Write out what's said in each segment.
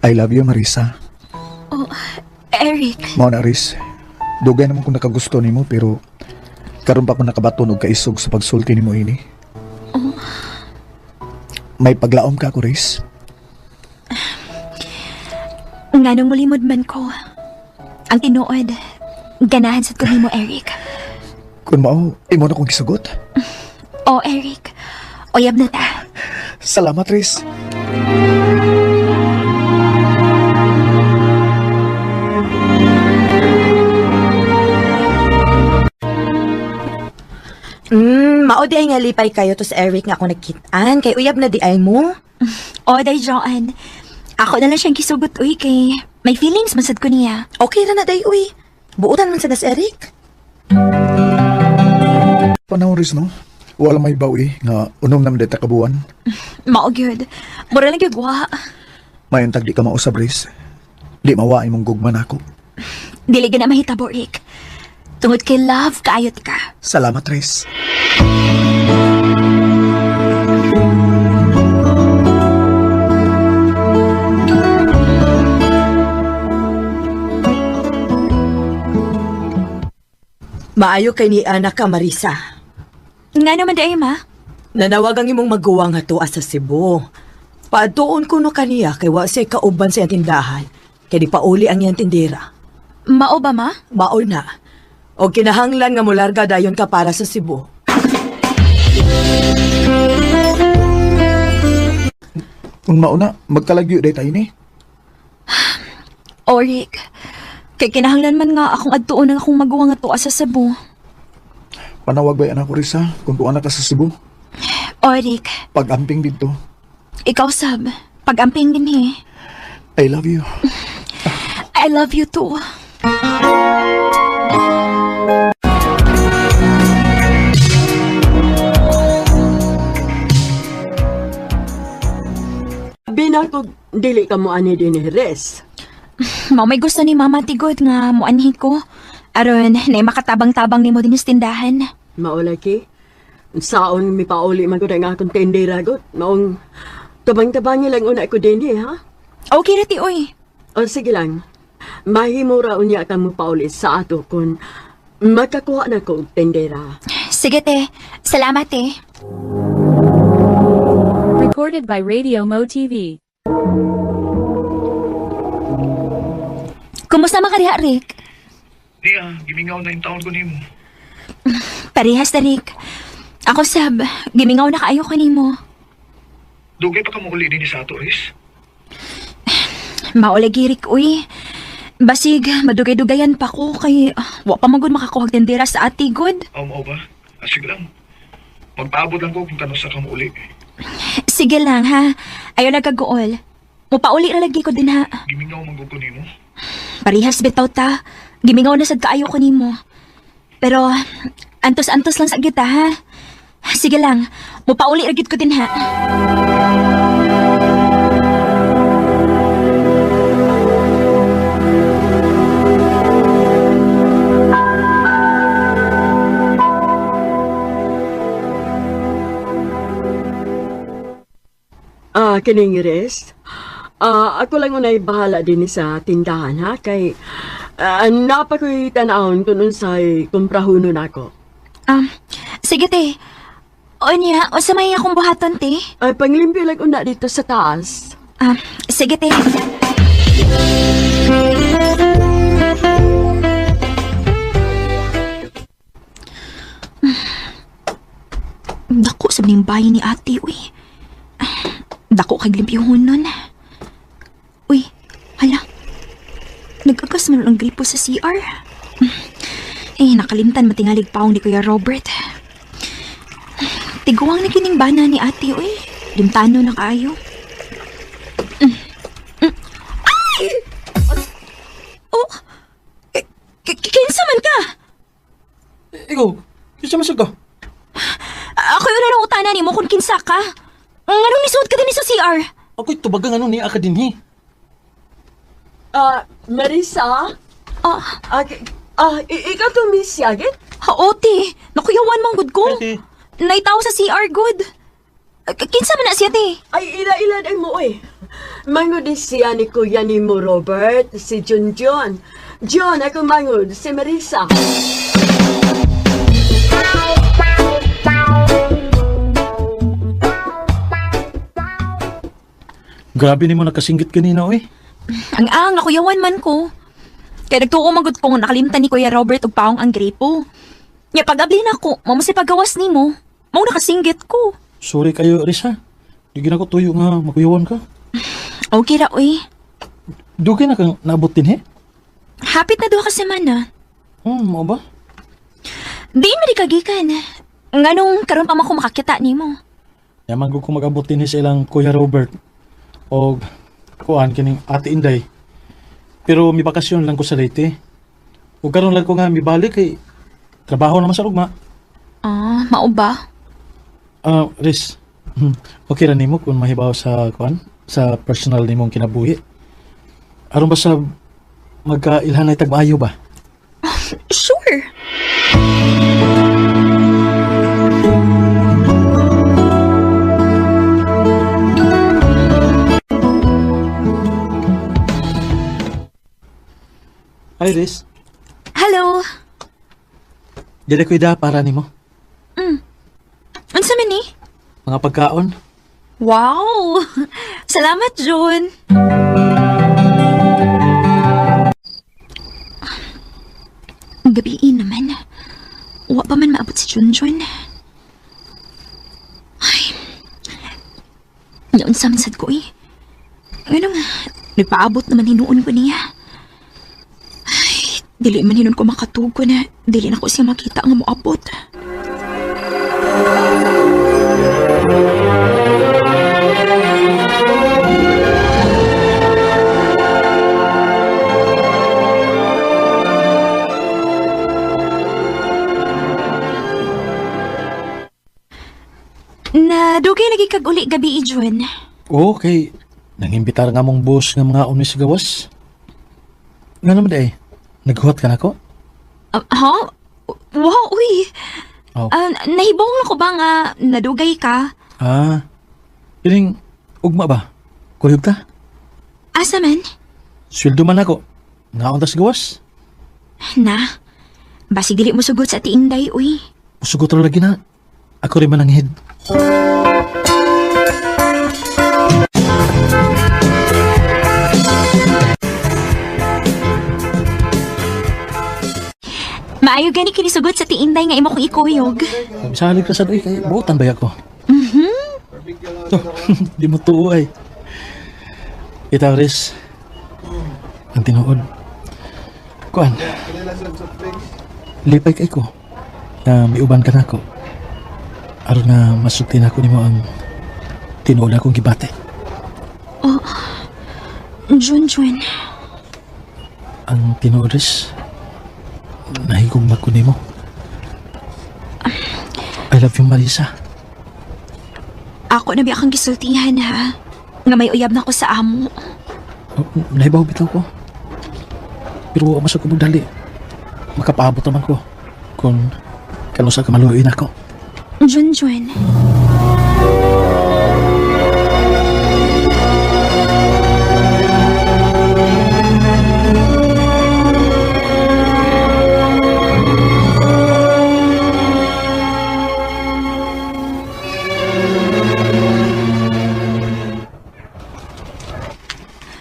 I love you, Marisa. Oh, Eric. Mao na, Riz. Dugay naman kung nakagusto nimo pero karon pa ko nakabaton og kaisog sa pagsulti nimo ini. Oh. May paglaom ka ako, Riz. Nganong mulimod man ko. Ang tinuod, ganahan sad ko nimo, Eric. Kung mao, imo na kong gisugot. Oh, Eric. Uyab na ta. Salamat, Riz. Mao di ay nga lipay kayo to sa Eric nga ako nagkitaan kay uyab na di ay mo. O, day Joanne. Ako na lang siyang gisugot, uy, kay may feelings man sad ko niya. Okay ra na day uy. Buotan man sa das Eric. Panahon, Riz, no? Wala may bawi nga unom naman dita kabuan. Mao gyud. Mura lang gyud wa. Mayuntag di ka mausab, Riz. Di mawa imong gugma nako. Dili gyud na mahitabo, Rick. Tungod kay love kaayot ka. Salamat, Riz. Maayo kay ni anak ka, Marisa. Nga naman day, ma. Nanawag ang imong maguwang nga tuwa sa Cebu. Paadtuon ko no kaniya kay wa siya kauban sa iyang tindahan. Kay di pauli ang iyang tindera. Mao ba, ma? Mao na. O kinahanglan nga mularga dayon ka para sa Cebu. Kung mauna, magkalagyo day tayo ni. O, Rick. Kay kinahanglan man nga akong adtuon ang akong maguwang nga tuwa sa Cebu. Panawag ba anak ko, Riz, ha? Kung tuwa na ka sa Cebu, O, Rick. pag-amping dito. Ikaw, sab. Pag-amping din eh. I love you. I love you too. Binakog, dili ka mo ani din ni Res. Mao may gusto ni Mama Tigod nga muanhi ko. Aron, na makatabang-tabang nimo din sa tindahan. Maulaki. Saon mi pauli man gud ang akong tindera gud. Maong tabang-tabangi lang una ko din eh, ha? Okay ra ti oy. O sige lang. Mahimo ra unya ka mo pauli sa ato kun makakuha na ko og tindera. Sige te, salamat te. Recorded by Radio Mo TV. Kumusta man ka diha, Rick? Di ah, gimingaw na yung taon ko nimo. Parehas na, Rick. Ako sab, gimingaw na kaayo ko nimo. Dugay pa ka mo uli din sa ato, Riz. Maulagi, Rick, uy. Basig, madugay-dugayan pa ko kay wa pa man gud makakuha og tindera sa ati gud. Aw, mao ba? Ah, sige lang. Magpaabot lang ko kung kanusa ka mo uli. Sige lang ha. Ayaw lang kaguol. Mupauli ra lagi ko din ha. Gimingaw man gud ko nimo. Parehas bitaw ta. Gimingaw na sad kaayo ko nimo. Pero antos-antos lang sa gita ha. Sige lang, mupauli ra gid ko din ha. Ah, kining Res. Ah, ako lang unay bahala din sa tindahan ha kay napa ko'y tan-awon kun unsay kumprahunon nako. Sige te. Onya, unsa may akong buhaton te? Ay, panglimpyo lang una dito sa taas. Ah, sige te. Dako sa ning bahay ni ate, uy. Dako kay limpyuhon nun. Uy, hala. Nag-agas man ang gripo sa CR. Eh, nakalimtan matingalig paong ni Kuya Robert. Tiguang na kining bana ni ate, uy. Limtano na kaayo. Ay! Oh! Kinsa man ka? Ikaw, kinsa man sad ka? Ako yung nang utana nimo kung kinsa ka. Nganong nisuod ka din sa CR? Ako'y tubagang ano niya ka din eh. Ah, Marisa? Ah, Ah, ikaw to, Miss Yagit? haote. Nakuyawan man gud ko. Ate. Naitaw sa CR good. Kinsa man na siya te? Ay, ila-ila ay mo eh. Mangod ni siya ni kuya ni mo, Robert, si Junjun. John, ako mangod, si Marisa. Grabe nimo nakasinggit kanina oy. Ang ang nakuyawan man ko. Kaya nagtuo magud ko nga nakalimtan ni Kuya Robert og paong ang gripo. Nya pag-abli na ko, mao mo si pagawas nimo. Mao nakasinggit ko. Sorry kayo, Riz ha. Di gina ko tuyo nga makuyawan ka. Okay ra uy. Dugay na kang naabot din he. Hapit na duha ka semana. Mao ba? Di man di kagikan. Nganong karon pa man ko makakita nimo. Yaman ko kung mag-abot din sa ilang Kuya Robert o kuan kining Ate Inday. Pero mi bakasyon lang ko sa Leyte. O karon lang ko nga mibalik kay trabaho naman sa rugma. Ah, mao ba? Ah, Riz. Okay ra nimo kung mahibaw sa kuan sa personal nimong kinabuhi. Aron ba sa magkailhanay tag maayo ba? Sure. Hi, Riz. Hello. Dili ko ida para nimo. Unsa man ni? Mga pagkaon. Wow! Salamat, June. Gabiin naman. Wa pa man maabot si Junjun. Ay. Naunsa man sad ko eh. Ano nga, nagpaabot naman hinuon ko niya. Ay, dili man hinuon ko makatug ko na dili na ko siya makita nga moabot. Na dugay lagi kag uli gabi, Jun. Okay. Nangimbitar nga mong boss nga mga umis gawas. Nga naman day, naghuwat ka na ko? Ah, ha? Wow, uy. Oh. Ah, nahibong na ko ba nga nadugay ka? Ah, piling ugma ba? Kuyog ta? Asa man? Sweldo man ako. Nga tas gawas. Na. Basig dili mo sugot sa tiinday, uy. Musugot ra lagi na. Ako rin man ang head. Maayo gani kini sugot sa tiinday nga imo kong ikuyog. Misalig ka sa doy kay buotan ba ako? To, di mo tuo ay. Itaw, Riz. Ang tinuod. Kuan. Lipay kay ko na miuban ka nako. Aron na masulti nako nimo ang tinuod akong gibate. Jun, Jun. Ang tinuod, Riz, nahigugma ko nimo. I love you, Marisa. Ako na biya kang gisultihan, ha? Nga may uyab na ko sa amo. Oh, nahibaw bitaw ko. Pero wa man sa ko magdali. Makapaabot naman ko kung kanusa ka maluoy nako. Jun, Jun.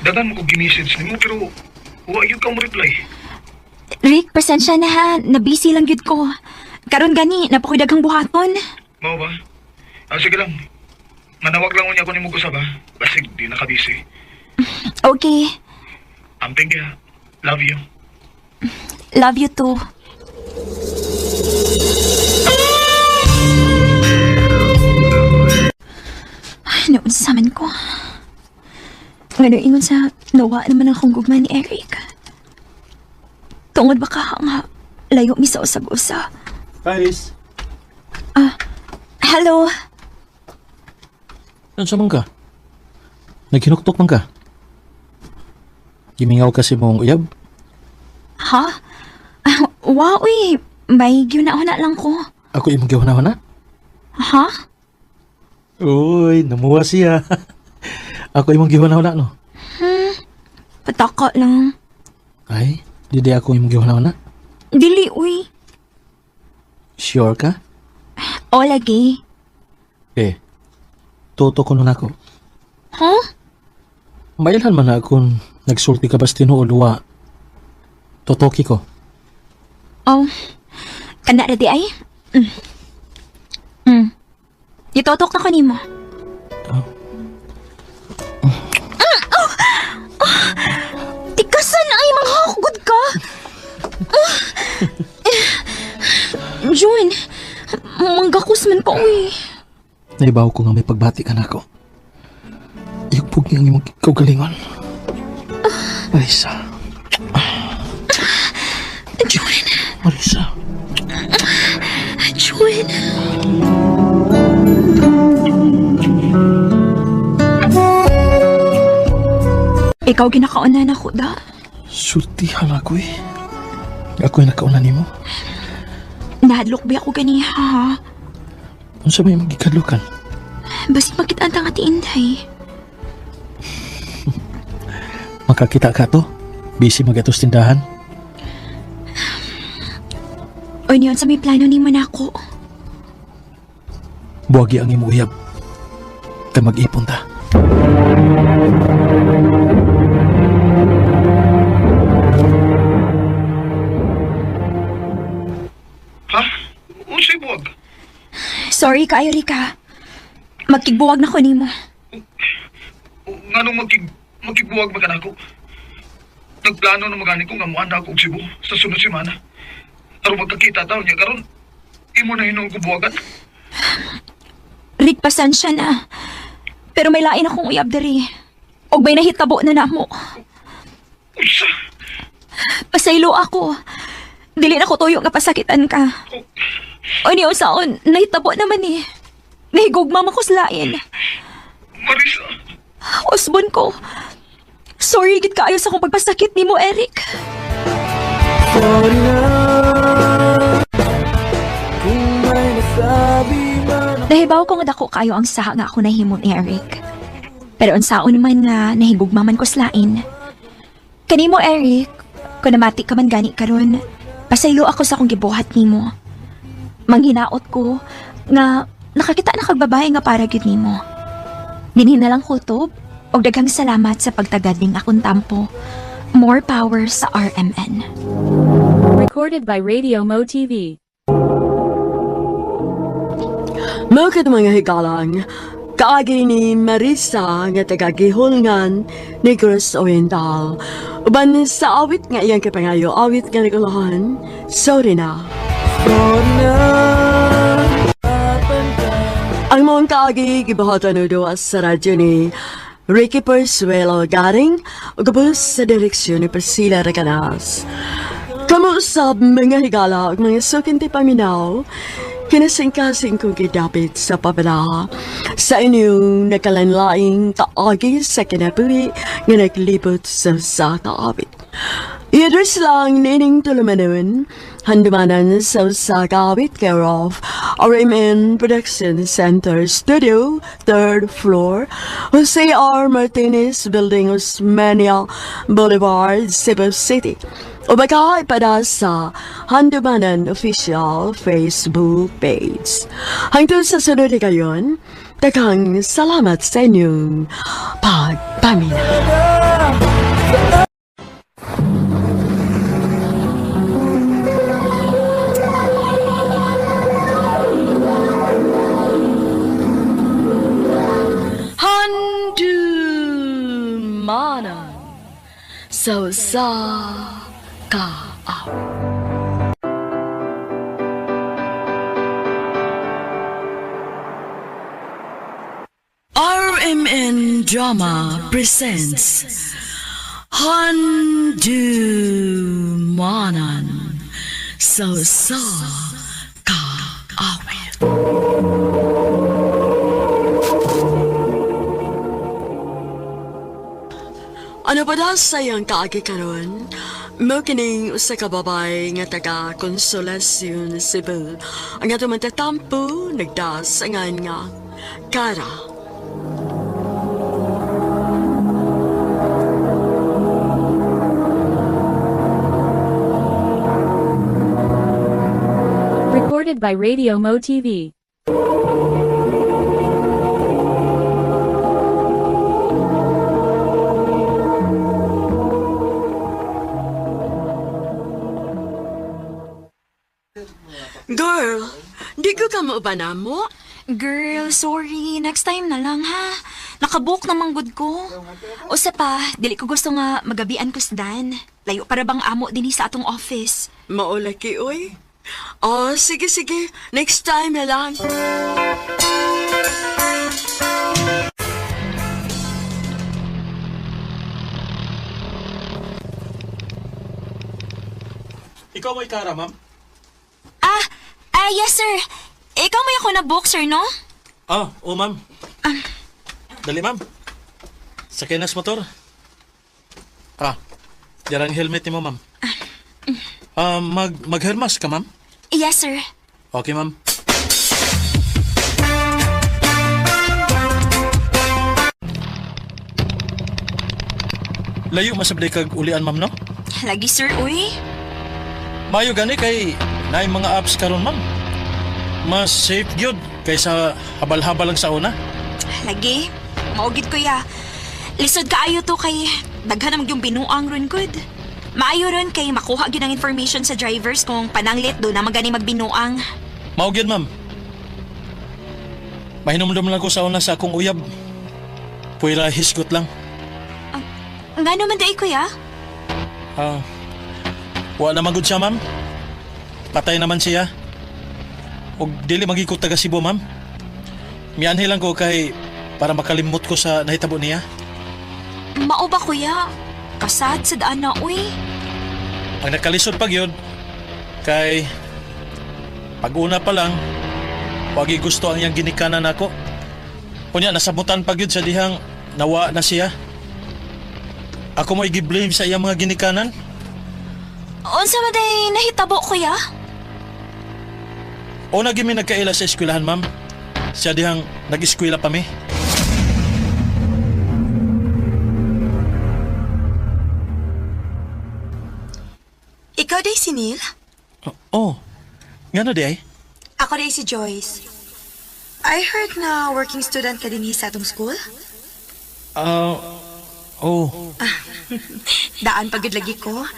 Dadan mo ko gi-message nimo pero wa gyud ka mo reply. Rick, pasensya na ha. Nabisi lang gyud ko. Karon gani, napakoy daghang buhaton. Mao ba? Ah, sige lang. Manawag lang unya ko nimo usab ha. Basig di na ka busy. Okay. Amping kaya. Love you. Love you too. Ay, naunsa man ko. Ngano ingon sa nawa naman akong gugma ni Eric. Tungod ba ka nga layo mi sa usag-usa. Paris. Hello. Ano man ka? Naghinuktok man ka? Gimingaw kasi mong uyab? Ha? Ah, wow, uy. May gyuna-una lang ko. Ako imong gihuna-huna? Ha? Uy, namuha siya. Ako imong gihunaw na, no? Pataka lang. Ay, di di ako imong gihunaw na. Dili, uy. Sure ka? O lagi. Eh, toto ko nun ako. Huh? Mailhan man na kung nagsulti ka bas tinuod wa. Totoki ko. Oh, kana ra di ay. Gitotok na ko nimo. Oh. Oh! Oh! Tikasan ay manghakgod ka. Ah! Eh, June, manggakus man ka uy. Naibaw ko nga may pagbati ka nako. Iyugpog niya ang imong kaugalingon. Marisa. June. Marisa. June. Ikaw ginakaunan ako da. Sultihan ako eh. Ako'y nakauna nimo. Nahadlok ba ako ganiha ha? Unsa may magikadlukan? Basig makita ang ati Inday. Makakita ka to? Busy magatos tindahan? O niyon sa may plano ni Manako. Buwagi ang imong uyab. Kay mag-ipon ta. Ha? Unsay buwag? Sorry kaayo, Rika. Magkigbuwag na ko nimo. Nganong magkigbuwag man ka nako? Nagplano na magani ko nga muanda ako og Cebu sa sunod semana. Aron magkakita ta niya karon. Imo na hinuon ko buwagan. Rick, pasensya na. Pero may lain akong uyab diri. Og may nahitabo na namo. Unsa? Pasaylo ako. Dili na ko tuyo nga pasakitan ka. O niyo saon, nahitabo naman eh. Nahigugma mo ko sa lain. Marisa. Usbon ko. Sorry gid kaayo sa akong pagpasakit nimo, Eric. Nahibaw ko nga dako kaayo ang saha nga ako nahimo ni Eric. Pero unsaon man nga nahigugma man ko sa lain. Kanimo, Eric, kung namati ka man gani karon, pasaylo ako sa akong gibuhat nimo. Manghinaot ko nga nakakita na kag babae nga para gyud nimo. Dinhi na lang kutob og daghang salamat sa pagtagad ning akong tampo. More power sa RMN. Recorded by Radio Mo TV. Mao mga higalang, kaagi ni Marisa nga taga-Gihulngan, Negros Oriental. Uban sa awit nga iyang kapangayo, awit nga nagulahan, sorry na. Ang mong kaagi gibuhatan o duwa sa radyo ni Ricky Persuelo Garing ug gabos sa direksyon ni Priscilla Recanas. Kamo usab mga higala ug mga sukinti paminaw, kinasingkasing kong gidapit sa pabala sa inyong nakalanlaing kaagi sa kinabuhi nga naglibot sa sa kaawit. I-address lang nining tulumanon, handumanan sa sa kaawit care of RMN Production Center Studio, 3rd floor, Jose R. Martinez Building, Osmeña Boulevard, Cebu City. O baka ipada sa Handumanan Official Facebook page. Hangtod sa sunod na kayon, daghang salamat sa inyong pagpamina. Handumanan sa sa ka RMN Drama presents Handumanan sa sa kaawit. Ano ba daw sa iyang kaagi karon? Mo kining usa ka babay nga taga Consolacion, Cebu. Ang ato man tatampo nagdasangan nga. Kara. Recorded by Radio Mo TV. Girl, di ko ka mauban na mo? Girl, sorry. Next time na lang, ha? Nakabook na manggod ko. Usa pa, dili ko gusto nga magabian ko sa Dan. Layo para bang amo dinhi sa atong office. Maulaki, uy. Oh, sige, sige. Next time na lang. Ikaw may Kara, ma'am? Ah, yes, sir. Ikaw may ako na book, sir, no? Ah, oo, ma'am. Dali, ma'am. Sakay na sa motor. Ah, diyan ang helmet ni mo, ma'am. Ah, maghermas ka, ma'am? Yes, sir. Okay, ma'am. Layo masablay kag ulian, ma'am, no? Lagi, sir, uy. Mayo gani kay naay mga apps karon, ma'am. Mas safe gyud kaysa habal-habal lang sa una. Lagi. Maugid ko ya. Lisod kaayo to kay daghan naman yung binuang ron good. Maayo ron kay makuha gyud ang information sa drivers kung pananglit do na magani magbinuang. Mao gyud, ma'am. Mahinumdum lang ko sa una sa akong uyab. Puwera hisgot lang. Ngano man day kuya? Ah, wa na magud siya, ma'am. Patay naman siya. Og dili magikot taga Cebu, ma'am. Mianhi lang ko kay para makalimot ko sa nahitabo niya. Mao ba kuya? Kasad sa daan na uy. Ang nakalisod pag yun, kay pag-una pa lang, wagi gusto ang iyang ginikanan nako. Unya, nasabutan pag yun sa dihang nawa na siya. Ako mo i-blame sa iyang mga ginikanan. Unsa man day nahitabo kuya? Una gimi nagkaila sa eskwelahan, ma'am. Siya dihang nag-eskwela pa mi. Ikaw day si Neil? Oh, oh. Ngano di ay? Ako day si Joyce. I heard na working student ka din sa atong school. Ah, oh. Daan pagod lagi ko.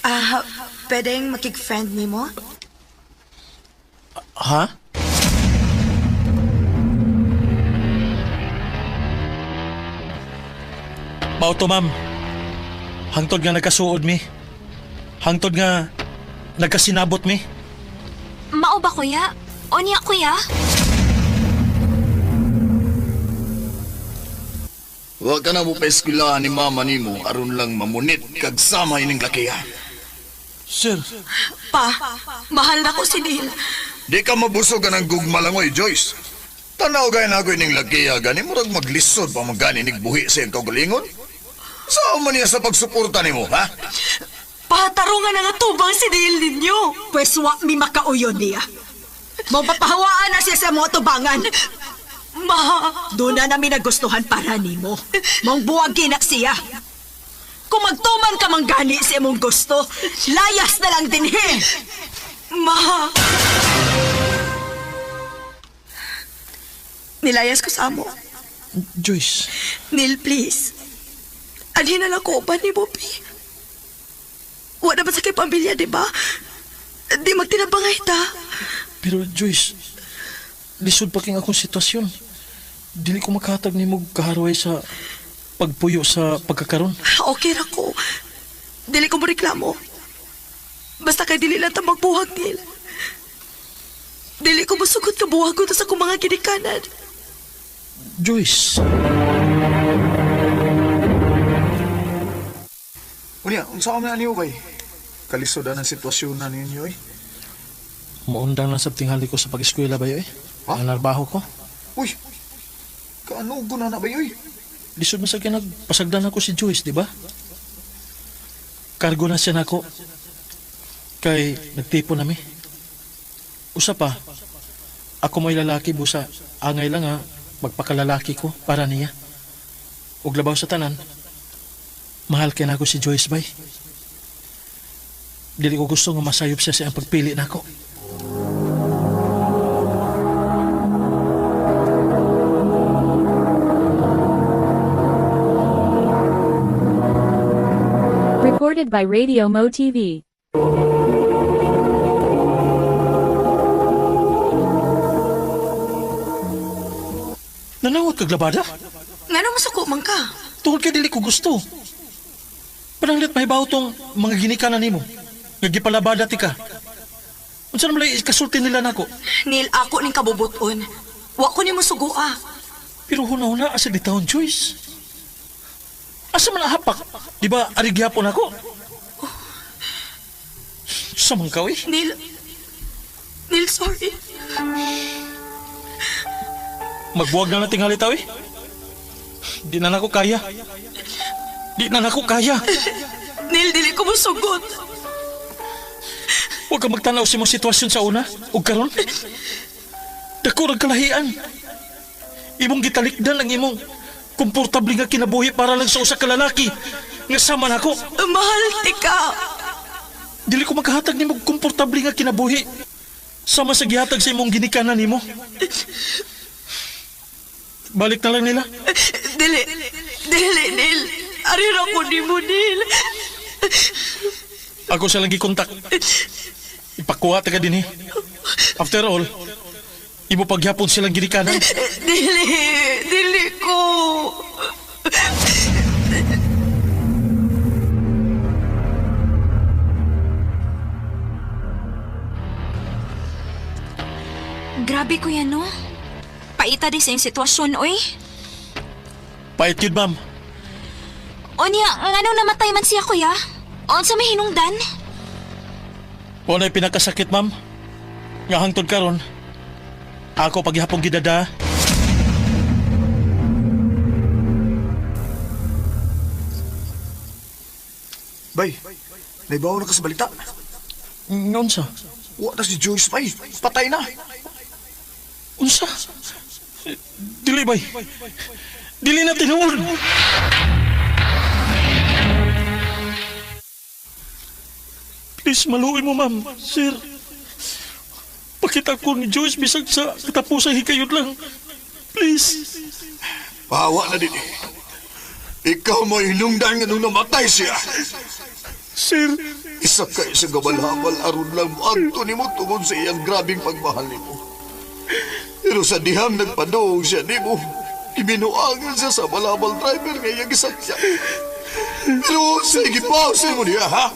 Ah, pwedeng makig-friend nimo? Ha? Mao to, ma'am. Hangtod nga nagkasuod mi. Hangtod nga nagkasinabot mi. Mao ba kuya? Unya kuya? Wa ka na mo paeskwelahan ni mama nimo aron lang mamunit kag sama ining lakiha. Sir, Pa, mahal na ko si Neil. Di ka mabusog ang gugma langoy, Joyce. Tanaw gay na ako ining lakiha gani murag maglisod pa man gani nigbuhi sa iyang kaugalingon. Saan man niya sa pagsuporta nimo, ha? Patarungan na nga tubang si Neil ninyo. Pwes wa mi makauyon niya. Mapapahawaan na siya sa mga tubangan. Ma, Doon na namin nagustuhan para nimo. Mong buwag ginak siya. Kung magtuman ka man gani sa imong gusto, layas na lang dinhi. ma. Nilayas ko sa amo. Joyce. Neil, please. Alhin na lang ko uban ni Bobby. Wala ba sa kay pamilya, di ba? Di magtinabangay ta. Pero Joyce, lisod pa king akong sitwasyon. Dili ko makahatag nimo kaharaway sa pagpuyo sa pagkakaron. Okay ra ko. Dili ko mo reklamo. Basta kay dili lang ta magbuhag, Neil. Dili ko musugot ka buhag ko ta sa akong mga ginikanan. Joyce. Unya, unsa man ani kay? Kalisod ang sitwasyon na ninyo eh. Maundang lang sa tinghali ko sa pag-eskwela ba eh? Ha? Ang narbaho ko. Uy, kaano guna na ba yoy? Lisod man sa kinagpasagdan ako si Joyce, di ba? Kargo na siya nako. Kay nagtipo nami. Usa pa, Ako mo'y lalaki, busa. Angay lang ha, magpakalalaki ko para niya. Ug labaw sa tanan, mahal kay nako si Joyce bay. Dili ko gusto nga masayop siya sa iyang pagpili nako. Recorded by Radio Mo TV. Nanawat kag labada? Ngano masuko man ka? Tungod kay dili ko gusto. Pananglit mahibaw tong mga ginikanan nimo. Nga gipalabada ti ka. Unsa naman lay kasulti nila nako? Neil, ako ning kabubuton. Wa ko nimo sugua. Pero huna-huna asa di taon, Joyce. Asa man hapak? Di ba ari gihapon ako? Sa man ka, eh? Neil, sorry. Magbuwag na nating halitaw eh. Di na nako kaya. Di na nako kaya. Neil, dili ko mosugot. Huwag ka magtanaw sa imong sitwasyon sa una. Ug karon. Dako rag kalahian. Imong gitalikdan ang imong komportable nga kinabuhi para lang sa usa ka lalaki nga sama nako. Mahal ti ka. Dili ko makahatag nimo komportable nga kinabuhi sama sa gihatag sa imong ginikanan nimo. Balik na lang nila. Dili, dili, Neil. Ari ra ko nimo, Neil. Ako siya lang gikontak. Ipakuha ta ka dinhi. After all, imo pagyapon silang ginikanan. Dili, dili ko. Grabe kuya, no? Paita di sa iyong sitwasyon, oy. Pait yun, ma'am. O niya, nganong namatay man siya, kuya? Unsa may hinungdan? Wala pinakasakit, ma'am. Nga hangtod karon, ako paghapong gidada. Bay, naibaw na ka sa balita. Unsa? Wa na si Joyce, bay. Patay na. Unsa? Dili, bay. Dili na tinuod. Please, maluoy mo, ma'am. Sir. Pakita ko ni Joyce bisag sa katapusan hikayod lang. Please. Pahawa na din eh. Ikaw mo hinungdan nga nung namatay siya. Sir. Isa ka isang gabalhabal aron lang mo adto nimo tungod sa iyang grabing pagmahal nimo. Pero sa dihang nagpadoong siya nimo, ibinuangan siya sa balabal driver nga iyang gisakyan. Pero sa igipaw sa mo niya, ha?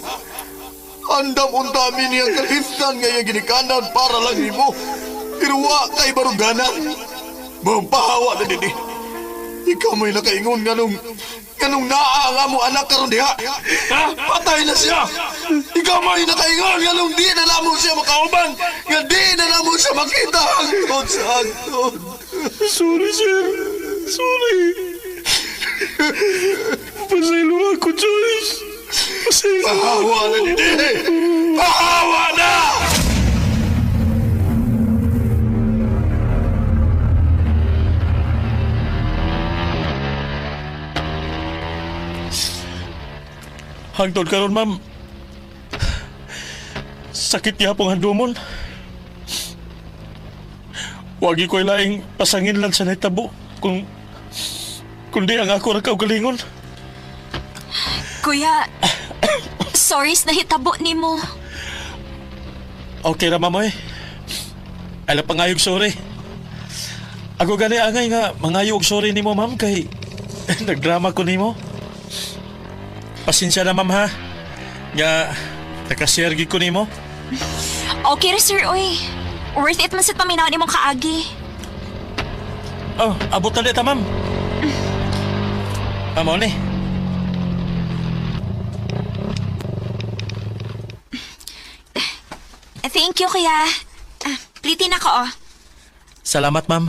Andam untami niyang kalimtan nga iyang ginikanan para lang nimo. Pero wa kay baruganan. Mampahawa na din eh. Ikaw mo'y nakaingon nga nung naa nga mo anak karon diha. Ha? Patay na siya. Ikaw mo'y nakaingon nga nung di na namo siya makauban, nga di na namo siya makita hangtod sa hangtod. Sorry, sir. Sorry. Pasaylo ako, Joyce. Pasaylo. Pahawa na din eh. Pahawa na! Hangtod karon, ma'am. Sakit niya pong handumon. Wagi ko'y laing pasangin lang sa nahitabo kung kundi ang ako ra kaugalingon. Kuya, sorry sa nahitabo nimo. Okay ra, ma'am, oy. Ala pangayog sorry. Ako gani angay nga mangayo og sorry nimo, ma'am, kay nagdrama ko nimo. Pasensya na, ma'am, ha. Nga nakashare gid ko nimo. Okay ra, sir, oy. Worth it man sa paminaw nimong kaagi. Oh, abot na dita, ma'am. Ma'am, ni. Thank you, kuya. Plitin ako, oh. Salamat, ma'am.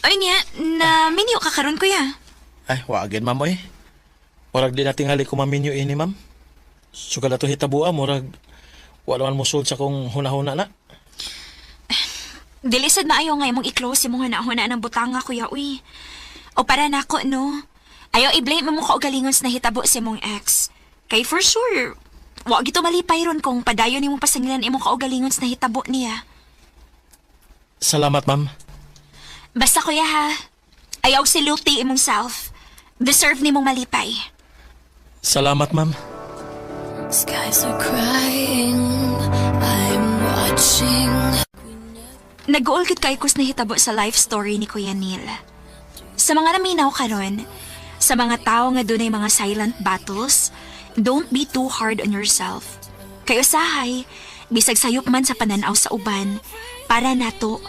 Oy niya, na minyo ka karon, kuya. Ay, wagin, ma'am, oy. Murag di nating halik kumaminyo ini, ma'am. Sugad ato hitabua, murag wala man musod sa kong huna-huna na. Dili sad maayo nga imong i-close imong huna-huna ng butanga, kuya, uy. O para nako, no? Ayaw i-blame mo kaugalingon sa nahitabo sa imong ex. Kay for sure, wa gito malipay ron kung padayon nimong pasangilan imong kaugalingon sa nahitabo niya. Salamat, ma'am. Basta kuya ha, ayaw siluti imong self. Deserve nimong malipay. Salamat, ma'am. Skies are crying. I'm watching. Nag-uol gid kay kus nahitabo sa life story ni Kuya Neil. Sa mga naminaw karon, sa mga tao nga dunay mga silent battles, don't be too hard on yourself. Kay usahay, bisag sayop man sa pananaw sa uban, para nato,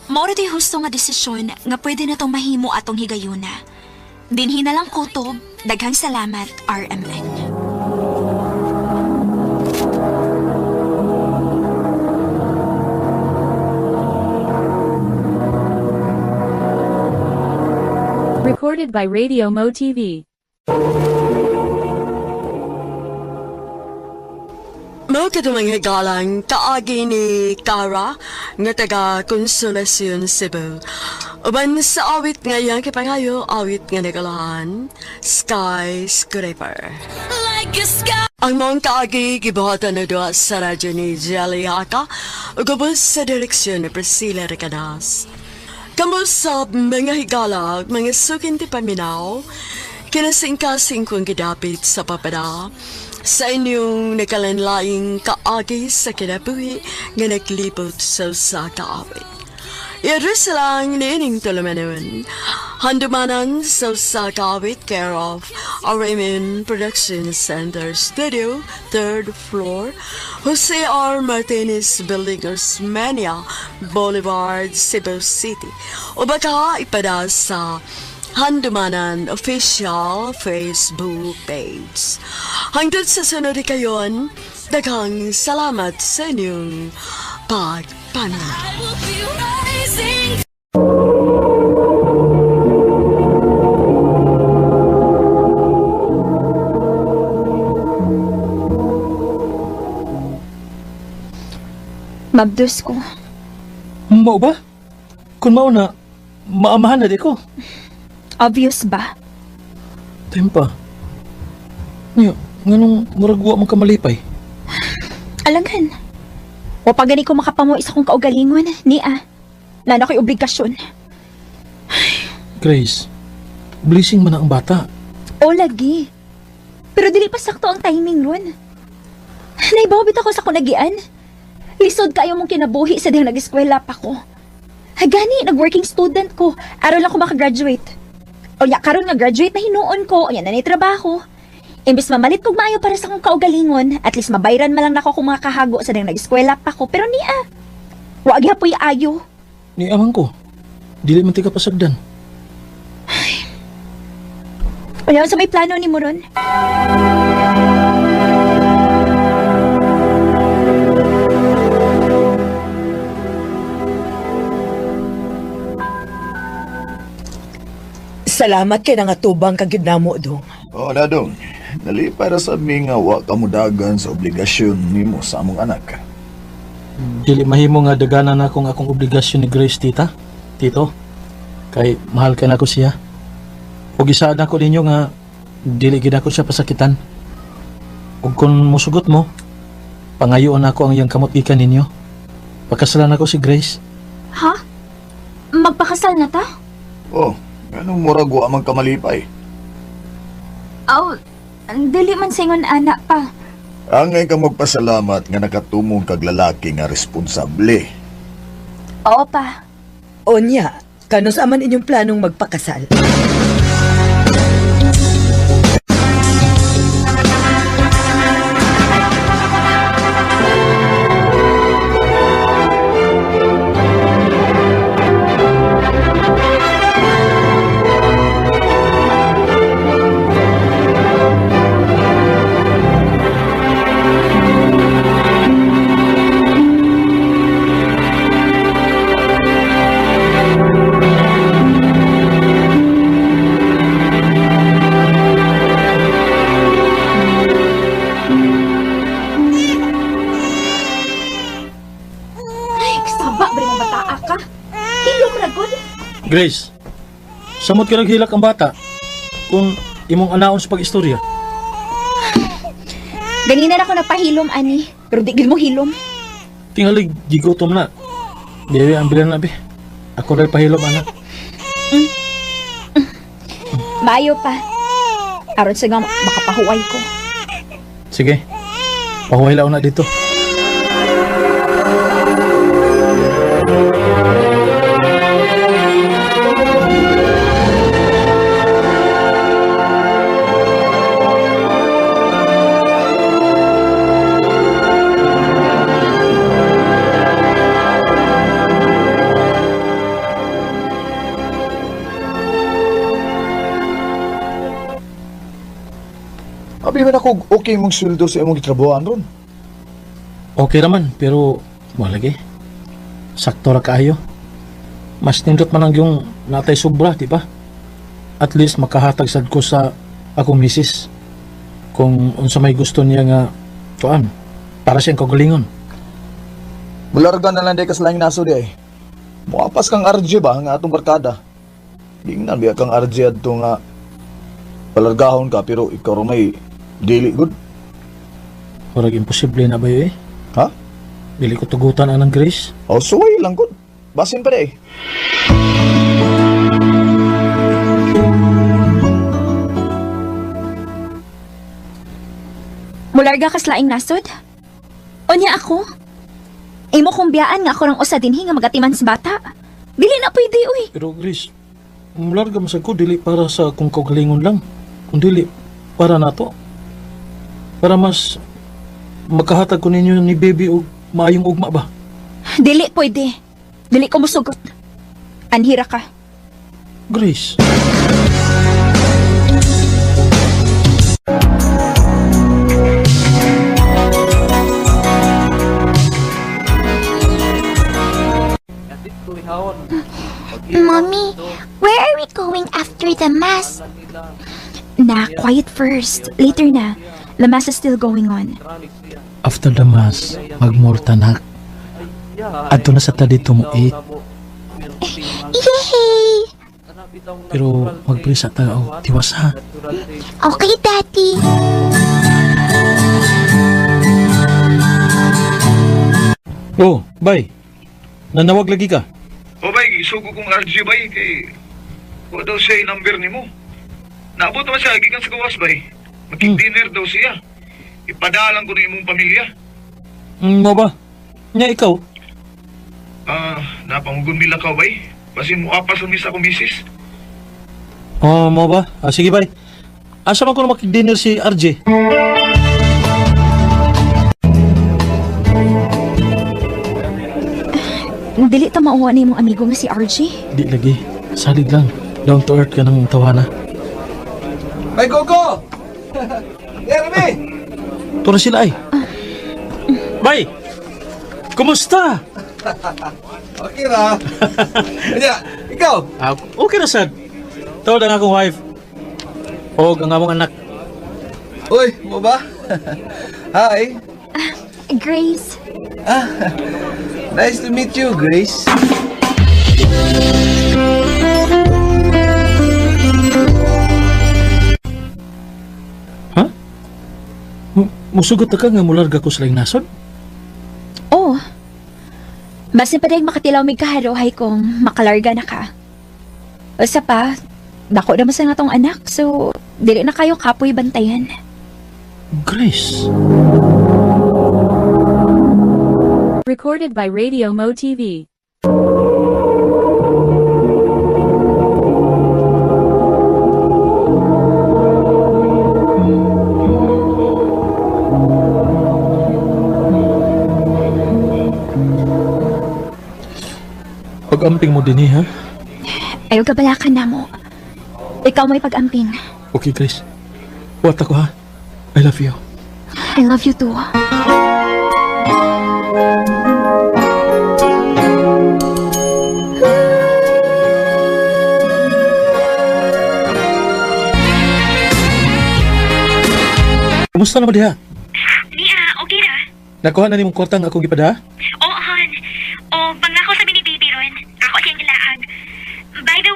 mao ra to'y husto nga desisyon nga pwede natong mahimo atong higayuna. Dinhi na lang kutob, daghang salamat, RMN. Recorded by Radio Mo TV. Mao kadto mga higalang kaagi ni Cara nga taga Consolacion, Cebu. Uban sa awit nga iyang kipangayo, awit nga nagalahan, Skyscraper. Like a sky. Ang maong kaagi gibuhatan na duha sa radyo ni Jelly Haka ug ubos sa direksyon ni Priscilla Recanas. Kamo sa mga higala, mga sukin ti paminaw, kinasingkasing kong gidapit sa papada, sa inyong nakalanlaing kaagi sa kinabuhi nga naglibot sa usa ka awit. I-address lang niining tulumanon. Handumanan sa usa ka awit, care of RMN Production Center Studio, 3rd floor, Jose R. Martinez Building, Osmeña Boulevard, Cebu City. O baka ipada sa Handumanan official Facebook page. Hangtod sa sunod kayon, daghang salamat sa inyong pagpaminaw. I will be rising. Mabdos ko. Mao ba? Kung mao na, maamahan na di ko. Obvious ba? Time pa. Niyo, nganong murag wa man ka malipay? Alangan. Wa pa gani ko makapamuhi sa akong kaugalingon, ni ah. Nana ko'y obligasyon. Grace, blessing man ang bata. O lagi. Pero dili pa sakto ang timing ron. Naibawbit ako sa kunagian. Lisod kayo mong kinabuhi sa dihang nag-eskwela pa ko. Gani, nag-working student ko. Aron lang ko makagraduate. O ya, karon nga graduate na hinuon ko, o yan na trabaho. Imbes mamalit kog maayo para sa akong kaugalingon, at least mabayran man lang nako kung mga kahago sa dihang nag-eskwela pa ko. Pero niya, wa gyapon ayo. Ni amang ko, dili man tika pasagdan. Wala sa may plano ni mo ron. Salamat kay nangatubang kag gyud namo dong. Oo na dong. Nalipay ra sa mi nga wa ka modagan sa obligasyon nimo sa among anak. Dili mahimo nga daganan akong akong obligasyon ni Grace, tita. Tito, kay mahal kay nako siya. Ug isaad nako ninyo nga dili gid ako siya pasakitan. Ug kung musugot mo, pangayoon ako ang iyang kamot gikan ninyo. Pakasalan ako si Grace. Ha? Magpakasal na ta? Oh, anong murag wa man ka malipay? Aw, dili man singon anak pa. Angay ka magpasalamat nga nakatumong kag lalaki nga responsable. Oo pa. Onya, kanus aman inyong planong magpakasal? Grace, samot ka naghilak ang bata kung imong anaon sa pag-istorya. Ganina na ako napahilom, ani. Pero di gid mo hilom. Tingalig, gigutom na. Dili ang bilan na, be. Ako rin pahilom, anak. Maayo pa. Aron sa nga makapahuway ko. Sige, pahuway laon na dito. Abi man ako okay mong sweldo sa imong gitrabahoan ron. Okay naman, pero wala lagi. Sakto ra kaayo. Mas nindot man ang yung natay sobra, di ba? At least makahatag sad ko sa akong misis. Kung unsa may gusto niya nga tuan, para siyang kagalingon. Mularga na lang day ka sa laing naso di ay. Muapas kang RJ ba nga atong barkada? Gingnan biya kang RJ adto nga palargahon ka pero ikaw ra may dili good. Murag imposible na ba yun eh? Ha? Dili ko tugutan anang Grace. Oh, suway lang good. Basin pa di ay. Mularga kas laing nasod? Unya ako? Imo kong biyaan nga ako rang usa dinhi nga magatiman sa bata. Dili na pwede, uy. Pero Grace, mularga man sad ko dili para sa akong kaugalingon lang. Kung dili para nato. Para mas makahatag ko ninyo ni baby og maayong ugma ba? Dili pwede. Dili ko musugot. Anhira ka. Grace. Mommy, where are we going after the mass? Na, quiet first. Later na. The mass is still going on. After the mass, magmortanak. Adto na sa ta dito mo eat. Yay! Pero magprisa ta og tiwas ha. Okay, Daddy. Oh, bye. Nanawag lagi ka. O bay, isugo kong RJ bay kay wa daw siya yung number nimo. Naabot naman siya gikan sa gawas bay. Makig-dinner daw siya. Ipadalang ko na imong pamilya. Mo ba? Nya ikaw? Napangugon mila ka bay. Basin mo apas ang misa akong misis. Oh, mo ba? Ah, sige bay. Asa man ko na makig-dinner si RJ? Dili ta mauwa ni imong amigo nga si RJ. Di lagi. Salig lang. Down to earth ka ng tawana. May Gogo! Jeremy! Tura sila ay. Bay! Kumusta? Okay ra. Kanya, ikaw? Okay ra sad. Tawag ang akong wife. O ang among anak. Uy, mo ba? Hi. Grace. Nice to meet you, Grace. Ha? Musugot ka nga mularga ko sa laing nasod? Oh. Basin pa dahil makatilaw may kaharohay kung makalarga na ka. Usa pa, dako naman sa nga tong anak, so dili na kayo kapoy bantayan. Grace. Recorded by Radio Mo TV. Pag-amping mo din ha? Ayaw kabalakan na mo. Ikaw may pag-amping. Okay, Grace. Huwat ako ha. I love you. I love you too. Kumusta naman diha? Niya, okay ra. Nakuha na nimong kwarta nga akong gipada? Oo, hon. O, pangako sa mini baby ron. Ako siyang ilaag. By the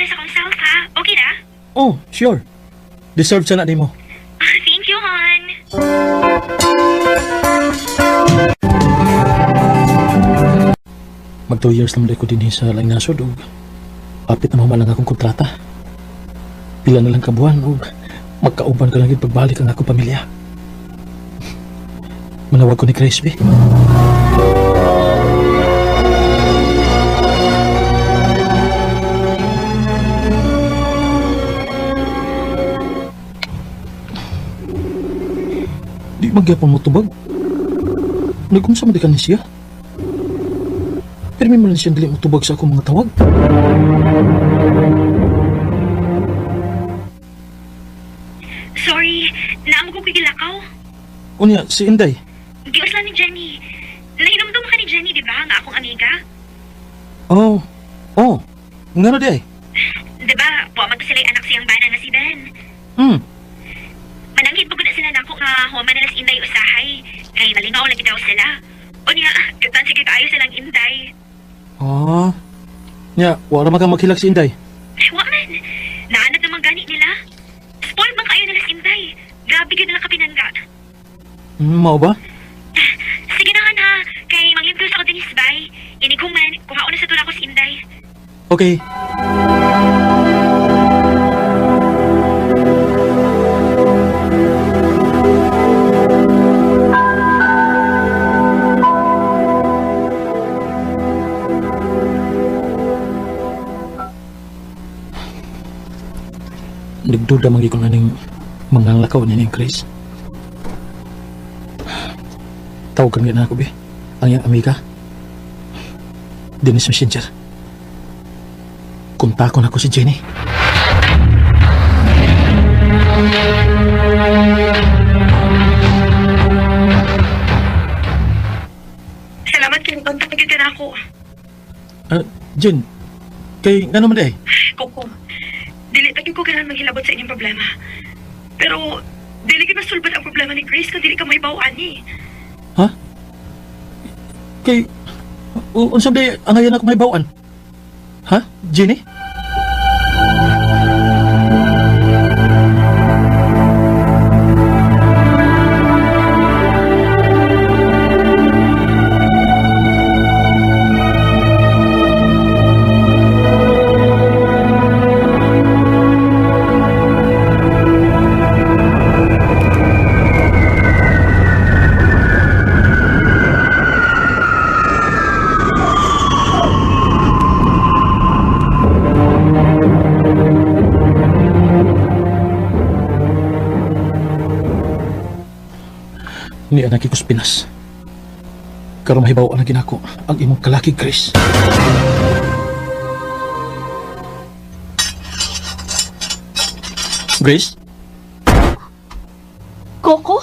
para sa akong self ha. Okay na? Oh, sure. Deserve sana nimo. Thank you, hon. Mag 2 years naman ko din sa laing nasod og apit na mahuman ang akong kontrata. Pila na lang kabuan og magkauban ka lang pagbalik ang akong pamilya. Manawag ko ni Grace, be. Di magyapon mo tubag. Nagkumsa man di ka ni siya. Pero may malang siyang dili mo tubag sa akong mga tawag. Sorry, naamo ko kigilakaw. Unya, si Inday. Gius lang ni Jenny. Nahinumdum ka ni Jenny, di ba? Nga akong amiga. Oh, oh. Ngano di ay? Di ba, wa man to sila anak siyang bana nga si Ben. Mananghid pa gud na sila nako nga human na si Inday usahay. Kay malingaw lagi daw sila. Unya, katan sige kaayo silang Inday. Ah. Nya, wa ra man kang maghilak si Inday. Wa man. Naanad naman gani nila. Spoiled man kaayo nila si Inday. Grabe gyud nila kapinangga. Mao ba? Sige na ha, kay manglimpyo sa ako dinis bay. Inig human, kuhaon na sa tula ko si Inday. Okay. Nagduda man gyud ko aning mga lakaw ni ning Chris. Tawagan gyud na ako be. Ang iyang amiga. Dennis Messenger. Kontakon ako si Jenny. Salamat kay kontak gyud ka na ako. Jen, kay ngano man di ay? Coco, dili ta gyud ko kailangan maghilabot sa inyong problema. Pero dili gyud masulbad ang problema ni Grace kung dili ka mahibaw ani. Ha? Kay unsa di angayan ako mahibaw-an? Ha, Jenny? Ni anak ko sa Pinas. Karon mahibaw ang ginako ang imong kalaki, Chris. Grace? Coco?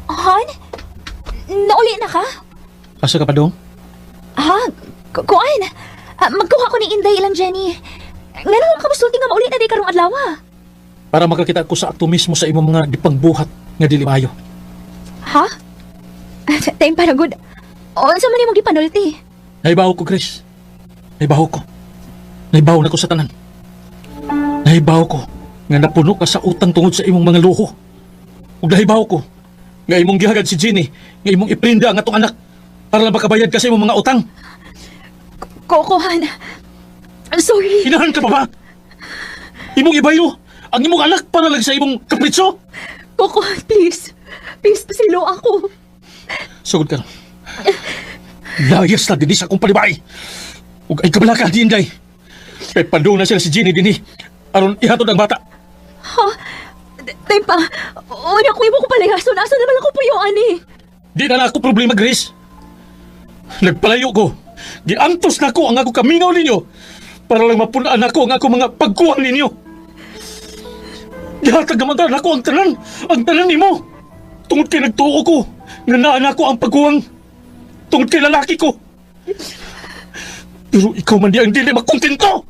Han? Nauli na ka? Asa ka pa dong? Ha? Kuan? Magkuha ko ni Inday ilang Jenny. Ngano lang ka musulti nga mauli na di karong adlaw? Para makakita ko sa akto mismo sa imong mga gipangbuhat nga dili maayo. Ha? Time para good. Unsa man imong gipanulti? Nahibaw ko, Chris. Nahibaw ko. Nahibaw na ko sa tanan. Nahibaw ko nga napuno ka sa utang tungod sa imong mga luho. Ug nahibaw ko nga imong gihagad si Jenny nga imong iprinda ang atong anak para lang makabayad ka sa imong mga utang. Coco, Han. Sorry. Hinahan ka pa ba? Imong ibayo ang imong anak para lang sa imong kapritso? Coco, please. Please, pasilo ako. Sugod ka. Layas na dinhi sa akong palibay. Ug ay kabala ka, di Inday. Kay pandung na sila si Jenny dinhi. Aron ihatod ang bata. Ha? Time pa. Una ko imo ko palayason. Asa naman ako puyo, ani? Di na ako problema, Grace. Nagpalayo ko. Giantos na ko ang ako kaminaw ninyo para lang mapunaan ako ang ako mga pagkuwang ninyo. Gihatag naman ta nako ang tanan nimo. Tungod kay nagtuo ko nga naa nako ang pagkuwang. Tungod kay lalaki ko. Pero ikaw man di ang dili makontento.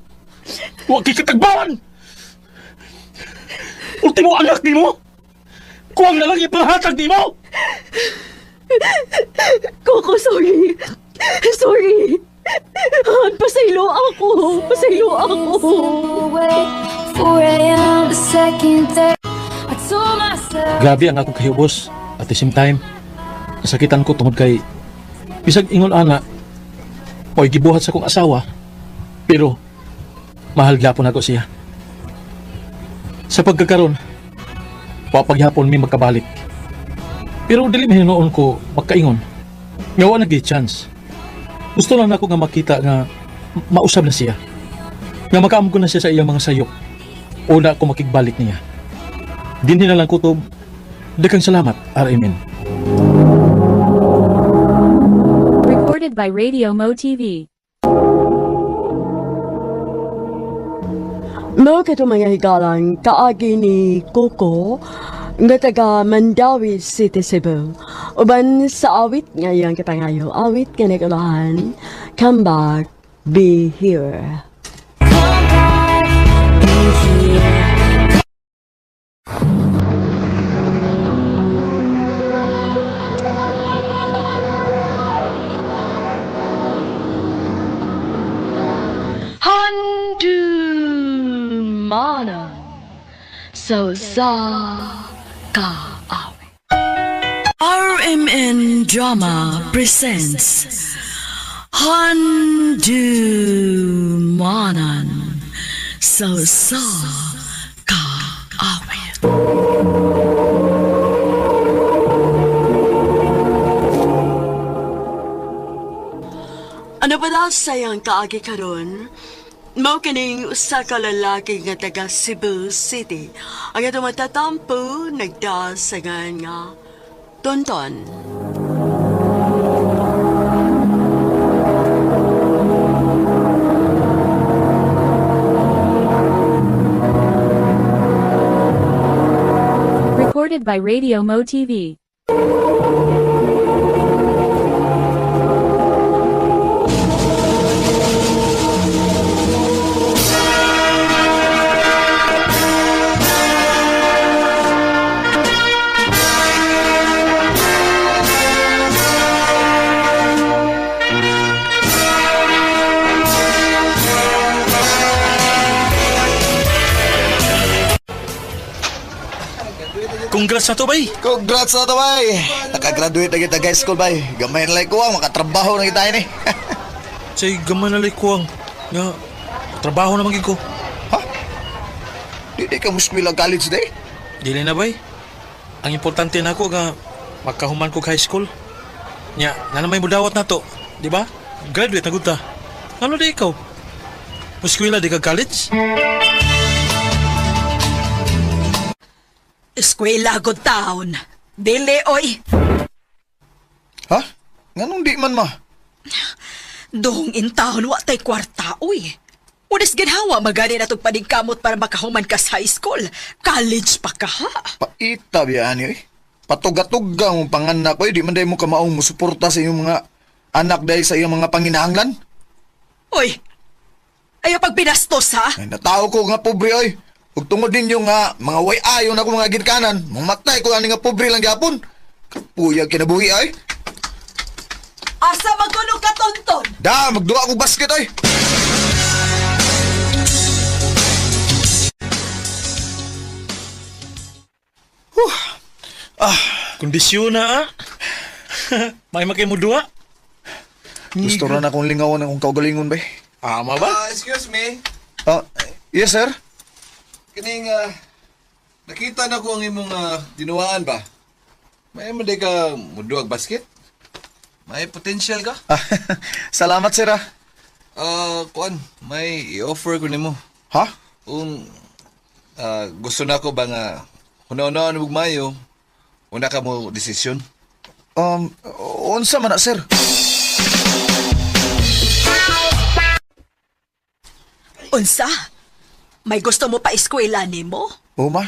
Wa kay katagbawan. Ultimo anak nimo. Kuwang na lang ipahatag nimo. Coco, sorry. Sorry. Han, pasaylo ako. Pasaylo ako. 4 a.m. the second day. I told myself. Grabe ang akong kahibos. At the same time, nasakitan ko tungod kay bisag ingon ana, oy gibuhat sa akong asawa, pero mahal gyapon ako siya. Sa pagkakaron, papaghapon mi magkabalik. Pero dili mahinuon ko magkaingon. Nga wa nagay chance. Gusto lang nako nga makita nga mausab na siya. Nga makaamgo na siya sa iyang mga sayop. Una ko makigbalik niya. Dinhi na lang kutob. Daghang salamat, RMN. Recorded by Radio Mo TV. Mao kato mga higalang kaagi ni Coco nga taga Mandawi City, Cebu. Uban sa awit nga iyang kipangayo, awit nga nagulahan, come back, be here. Handumanan sa usa ka awit. RMN Drama presents Handumanan sa usa ka awit. Ano ba daw sayang kaagi karon? Mao kining usa ka lalaki nga taga Cebu City. Ang atong matatampo nagdasagan nga Tonton. Recorded by Radio Mo TV. Congrats na to, bay! Congrats na to, bay! Nakagraduate na kita high school, bay. Gamay na lang ko ang makatrabaho na kita ini. Say, gamay na lang ko ang nga, trabaho naman gid ko. Ha? Di di ka muskwila college day? Dili na, bay. Ang importante na ako nga makahuman ko high school. Nya, na naman mudawat na to, di ba? Graduate na gud ta. Ano di ikaw? Muskwila di ka college? Eskwela good town. Dili, oy. Ha? Nganong di man ma? Doong in town, wa tay kwarta, oy. Unas ginhawa, magani na itong paningkamot para makahuman ka sa high school. College pa ka, ha? Paita biya ani oy. Patuga-tuga mong panganak oy, di man dahil mo kamaong musuporta sa iyong mga anak dahil sa iyong mga panginahanglan. Oy, ayaw pag binastos, ha? Ay, natao ko nga pobre oy. Ug tungod ninyo nga mga way ayo na ko mga ginkanan, mamatay ko ani nga pobre lang gyapon. Kapuyag kinabuhi ay. Asa magkuno ka, Tonton? Da, magduwa ko basket oy. Kondisyon na, ah. May makay mo duwa. Gusto ra na akong lingawan akong kaugalingon bay. Ama ba? Excuse me. Ah, yes sir. Kining nakita na ko ang imong dinuwaan ba? May man day ka muduag basket? May potential ka? Ah, salamat sir ah. Kuan, may i-offer ko nimo. Ha? Kung gusto na ko ba nga hunaw-hunaw og mayo, una ka mo desisyon. Unsa man na sir? Unsa? May gusto mo pa eskwela nimo? O ma,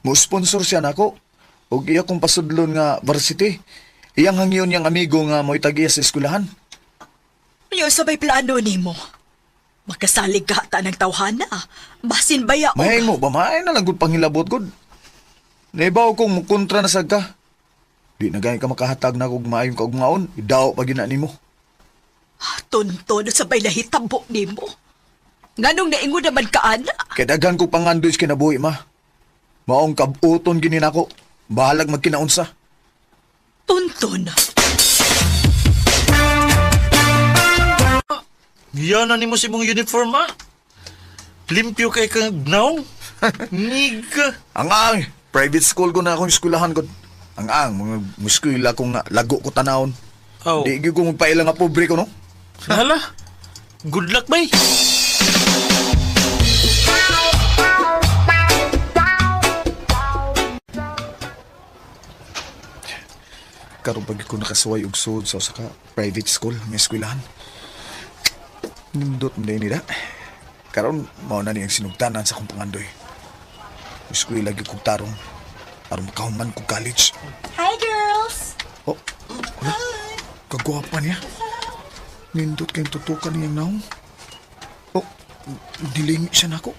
mo sponsor siya nako. Og iya kong pasudlon nga varsity. Iyang hangyon niyang amigo nga mo'y tagiya sa eskwelahan. Yung sa may plano nimo. Makasalig ka ta ng tawhana. Basin ba ya May mo ba maay na lang gud pangilabot gud. Naibaw kong mukontra na sad ka. Di na gani ka makahatag na kog maayong kaugmaon, idaw pa gina nimo. Tonton sa bay nahitabo nimo. Nganong naingon naman ka, ana? Kay daghan ko pangandoy sa kinabuhi, ma. Maong kabuton gini nako. Bahalag magkinaunsa. Tonton. Yan na nimo sa imong uniform, ha? Limpyo kay kang naong. Niga. Ang private school ko na akong eskwelahan ko. Ang mga eskwela ko nga lago ko tanawon. Oh. Di gyud ko magpaila nga pobre ko, no? Hala. Good luck, bay. Karon pag ko nakasuway og sud sa usa ka private school nga eskwelahan. Nindot man nila. Karon mao na ni ang sinugtanan sa akong pangandoy. Eskwela gyud kog tarong aron makahuman kog college. Hi, girls! Oh, wala. Kagwapa niya. Nindot kayong tutukan niyang naong. Oh, dilingi siya nako.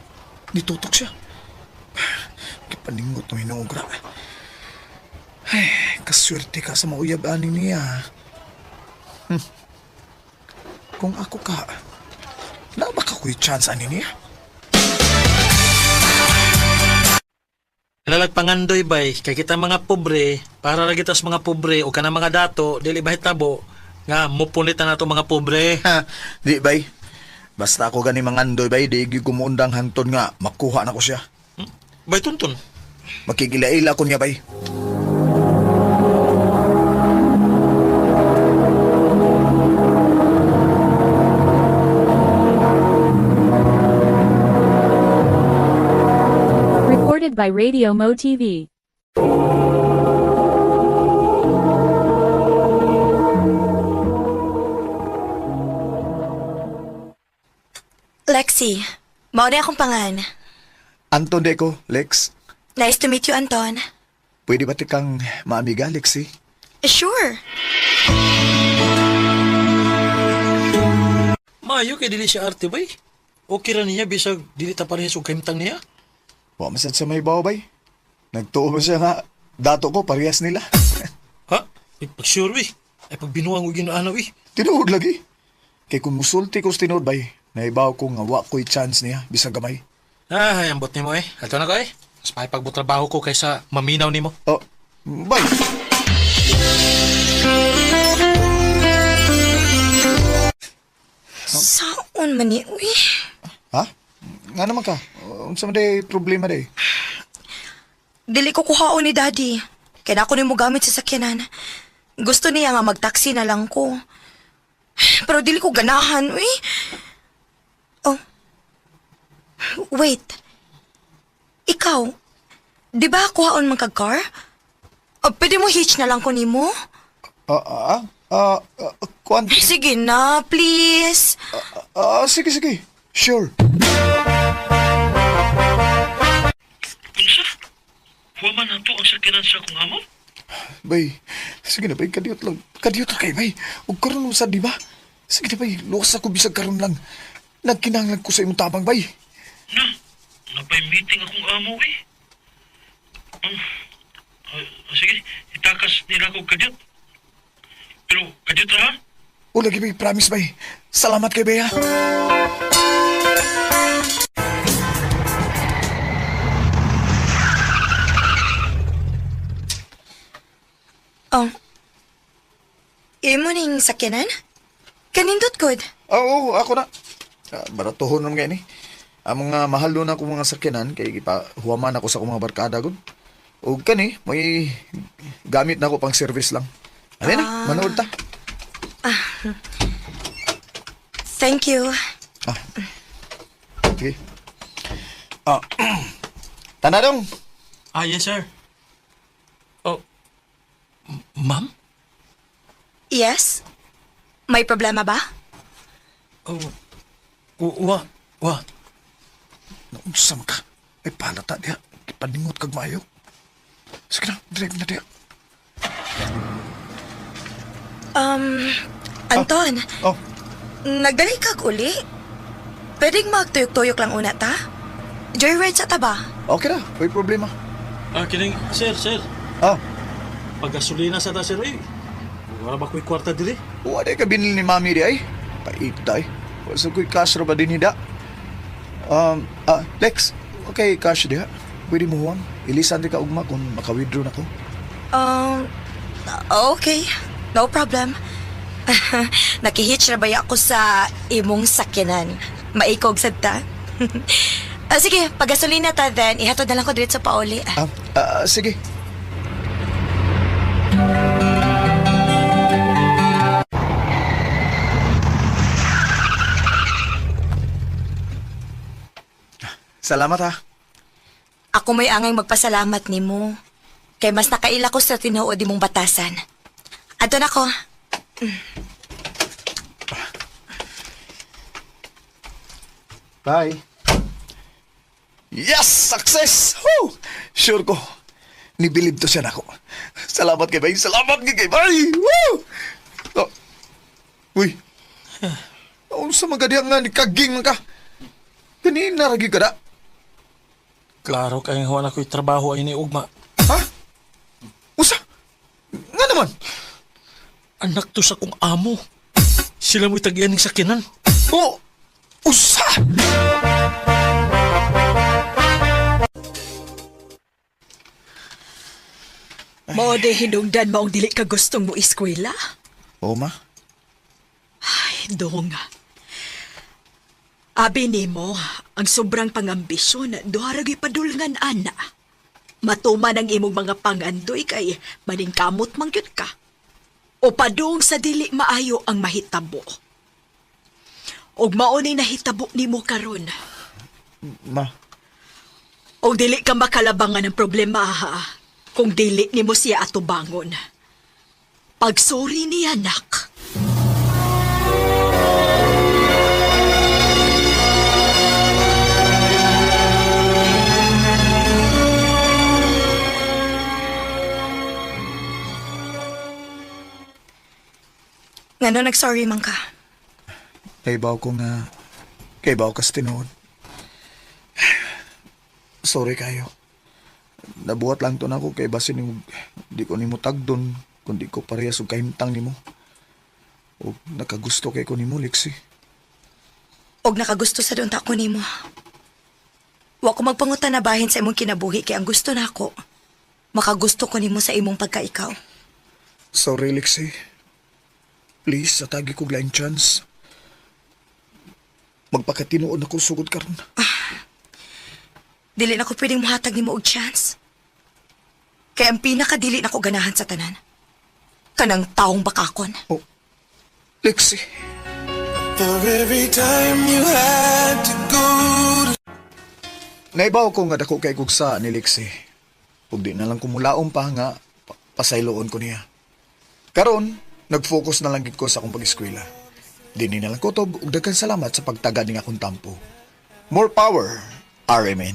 Nitutok siya. Kipaningot ng hinugra. Ay, kaswerte ka sa mauyab ani niya. Kung ako ka, na baka ko'y chance ani niya? Lalag pangandoy bay, kay kita mga pobre, para ra kita sa mga pobre o kanang mga dato, dili mahitabo nga mupunit na nato mga pobre. Ha, di bay. Basta ako gani mangandoy bay, di gyud kumuundang hangtod nga makuha na ko siya. Bay tuntun. Makikilaila ko niya bay. Recorded by Radio Mo TV. Lexi, mao na akong pangan. Anton Deco, Lex. Nice to meet you, Anton. Pwede ba ti kang maamiga, Lexi? Sure. Maayo kay dili siya arte bay. Okay ra niya bisag dili ta parehas og kahimtang niya. Wa man sad sa may bawo bay. Nagtuo ba siya nga dato ko parehas nila. Ha? Ay, pag sure eh. Ay pag binuang og ginaanaw eh. Tinuod lagi. Kay kung musulti ko sa tinuod bay, naibaw ko nga wa ko'y chance niya bisag gamay. Ay, ambot nimo eh. Ato na ko eh. Mas makipagbutrabaho ko kaysa maminaw nimo. Oh, bay. Saon man ni, uy. Ha? Nga naman ka? Unsa man day problema day? Dili ko kuhaon ni Daddy. Kaya na ako nimo gamit sa sakyanan. Gusto niya nga mag-taxi na lang ko. Pero dili ko ganahan, uy. Oh. Wait. Ikaw, di ba kuhaon man kag car? O, pwede mo hitch na lang ko nimo? Kuan. Sige na, please. Sige, sige. Sure. Unsa? Huwaman na to ang sakyanan sa akong amo? Bay, sige na bay, kadiyot lang. Kadiyot lang kay bay. Ug karon sa di ba? Sige na bay, luwas ako bisag karon lang. Nagkinahanglan ko sa imong tabang bay. Na, napay meeting akong amo eh. Sige, itakas nila ko kadyot. Pero kadyot ra ha? O lagi bay, promise bay. Salamat kay bay ha. Oh. Imo ning sakyanan? Kanindot good. Oo, ako na. Baratuhon naman kayo ni. Ang mga mahal doon ako mga sakyanan, kay ipa huwaman ako sa akong mga barkada gud. O kani, may gamit na ako pang service lang. Ano na, manood ta. Thank you. Sige. Tanadong. Ah, yes sir. Oh. Ma'am? Yes? May problema ba? Oh. Wa, wa. Naunsa man ka. Ay palata diha. Ipaningot kag maayo. Sige na, drive na diha. Anton, Oh, nagdali kag uli? Pwedeng magtuyok-tuyok lang una ta? Joyride sa taba. okay na. May problema. Ah, kining sir, sir. Ah, Paggasolina sa ta sir eh. Wala ba ko'y kwarta diri? wala ka binili ni mami di ay. Paita eh. Wasa ko'y cash ra ba din hida? Lex, okay, cash diha. Pwede mo huwang. Ilisan di ka ugma kung maka-withdraw na ko. Okay. No problem. Nakihitch na baya ako sa imong sakyanan. Maikog sad ta. Sige, pagasolina ta then, ihatod na lang ko diretso pauli. Sige. Salamat ha. Ako may angay magpasalamat nimo. Kay mas nakaila ko sa tinuod imong batasan. Adto na ko. Bye. Yes! Success! Woo! Sure ko. Nibilib to siya nako. Salamat kay Bay. Salamat kay Bay! Woo! Oh. Uy. Unsa man ka diha nga ni kaging man ka? Kanina ra gyud ka da. Klaro kay huwag ako'y trabaho ay ni Ugma. Ha? Usa? Nga naman? Anak to sa kong amo. Sila mo'y tagian ng sakinan. Oh! Usa! Mao de hinungdan maong dili ka gustong mo eskwela. Oo, ma. Ay, dong. Abi nimo, ang sobrang pangambisyon, duha ra gyud padulngan ana. Matuman ang imong mga pangandoy kay maningkamot man gyud ka. O padung sa dili maayo ang mahitabo. Og mao ni nahitabo nimo karon. Ma. Og dili ka makalabangan ng problema ha, kung dili nimo siya atubangon. Pagsuri niya, nak. Ngano nag-sorry man ka? Kaybaw ko nga, kaybaw ka sa tinuod. Sorry kayo. Nabuhat lang to nako kay basin nimo di ko nimo tagdon kundi ko parehas og kahimtang nimo. Og nakagusto kay ko nimo, Lexi. Og nakagusto sa doon ta ko nimo. Wa ko magpangutan na bahin sa imong kinabuhi kay ang gusto nako. Makagusto ko nimo sa imong pagkaikaw. Sorry, Lexi. Please, atagi ko laing chance. Magpakatinuod ako sugod karon. Dili na ko pwedeng muhatag nimo og chance. Kay ang pinakadili na ko ganahan sa tanan. Kanang taong bakakon. Oh, Lexi. For every time you had to go to Naibaw ko nga dako kay gugsa ni Lexi. Ug di na lang kumulaom pa nga pasayloon ko niya. Karon, nag-focus na lang gid ko sa akong pag-eskwela. Dini na lang kutob ug daghan salamat sa pagtaga ning akong tampo. More power, RMN.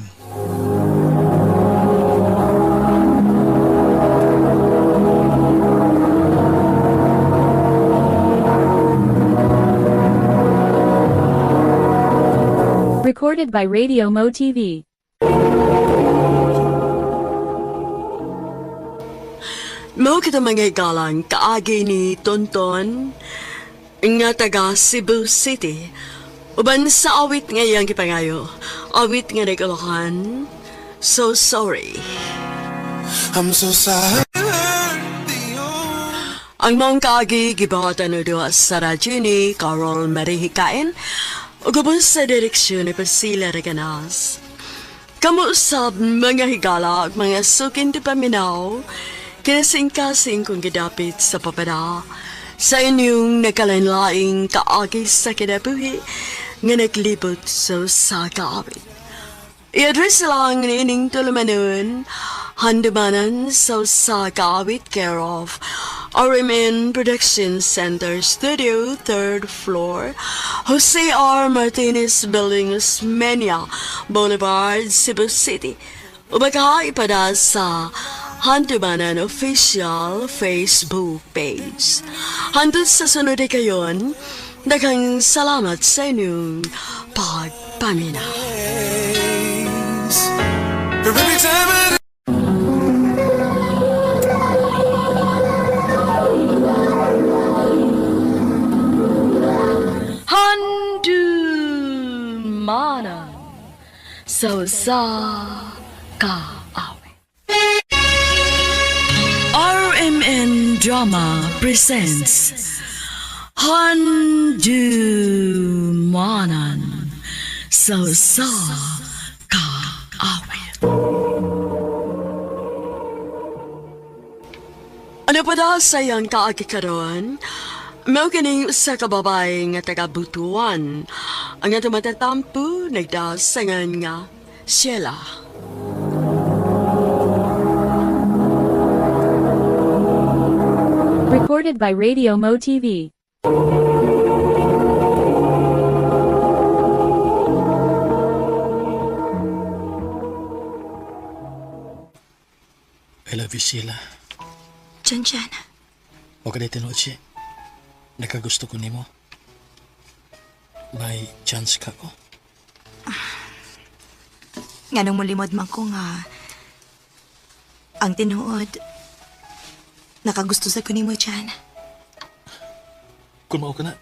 Recorded by Radio Mo TV. Mao kita mga igalang kaagi ni Tonton nga taga Cebu City. Uban sa awit nga iyang gipangayo. Awit nga nag-ulakan. So sorry. I'm so sorry. Ang maong kaagi gibuhatan o duha sa radyo ni Carol Marihikain ug ubos sa direksyon ni Priscilla Reganas. Kamo usab mga higala ug mga sukin di paminaw, kinasingkasing kong gidapit sa papada sa inyong nagkalainlaing kaagi sa kinabuhi nga naglibot sa usa ka awit. I-address lang niining tulumanon, handumanan sa usa ka awit care of RMN Production Center Studio, 3rd floor, Jose R. Martinez Building, Osmeña Boulevard, Cebu City. Ubaka ipada sa Handumanan Official Facebook page. Hantod sa sunod ay kayon, daghang salamat sa inyong pagpaminaw. For every time I Handumanan sa usa ka awit. RMN Drama presents Handumanan sa usa ka awit. Ano pa daw sa iyang kaagi karon? Mao kining usa ka babae nga taga Butuan. Ang atong matatampo nagdasangan nga Sheila. Recorded by Radio Mo TV. I love you, Sheila. Jan, Jan. Huwag ka tinuod siya. Nakagusto ko nimo. May chance ka ko. Nga nung mulimod man ko nga, ang tinuod, nakagusto sa ko nimo, Jan. Kung mao ka na,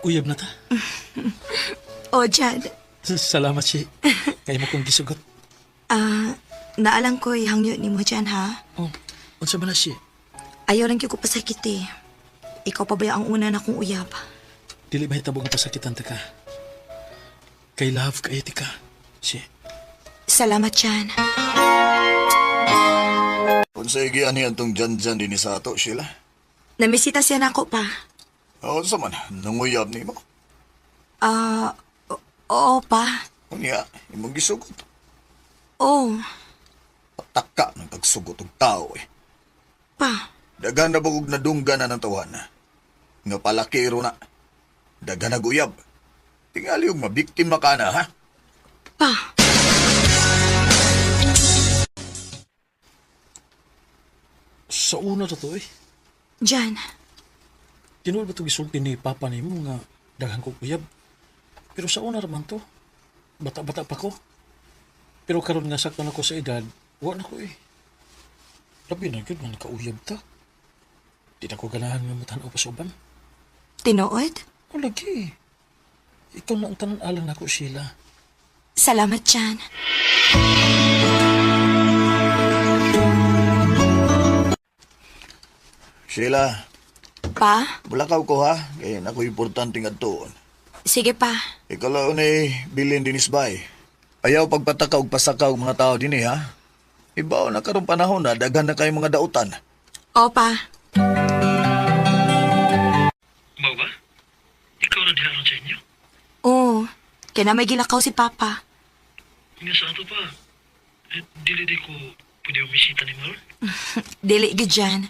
uyab na ta. O, Jan. Salamat siya. Kaya mo kong gisugot. Naalang ko hangyo nimo, Jan, ha? Oh, unsa ba na siya? Ayaw lang ko pasakit eh. Ikaw pa ba ang una na kong uyab? Dili mahitabo nga pasakitan ta ka. Kay love kay ka. Siya. Salamat, Jan. Unsay giyan tong Jan-Jan din sa ato, Sheila? Namisita siya na ako pa. Unsa man, nanguyab nimo? Oo pa. Unya, imong gisugot. Oo, Pataka ng kagsugot og tao eh. pa. Daghan na bagog nadunggan na ng tawan. Nga palakiro na. Daghan na guyab. Tingali og mabiktima ka na, ha? Pa. Sa una to eh. Jan, Tinuod ba ito gisulti ni Papa nimo nga daghan kong uyab? Pero sa una raman to. Bata-bata pa ko. Pero karon nga sakto na ko sa edad, wa na ko eh. Labi na gyud nga nakauyab ta. Di na ko ganahan nga matan-aw pa sa uban. tinuod? O lagi. Ikaw na ang tanan alang nako, Sheila. Salamat, Jan. Sheila, Pa? bulakaw ko ha. Kaya nako importante nga tuon. Sige pa. Ikaw lang ni bilin dinis bay. Ayaw pagpataka og pasaka og mga tao dinhi ha. Ibaw na karong panahon na daghan na kay mga dautan. O pa. Mao ba? Ikaw na diha sa inyo? Oo. Kaya na may gilakaw si Papa. Nga sa ato pa. Eh, dili di ko pwede umisita ni Maron. Dili gyud Jan.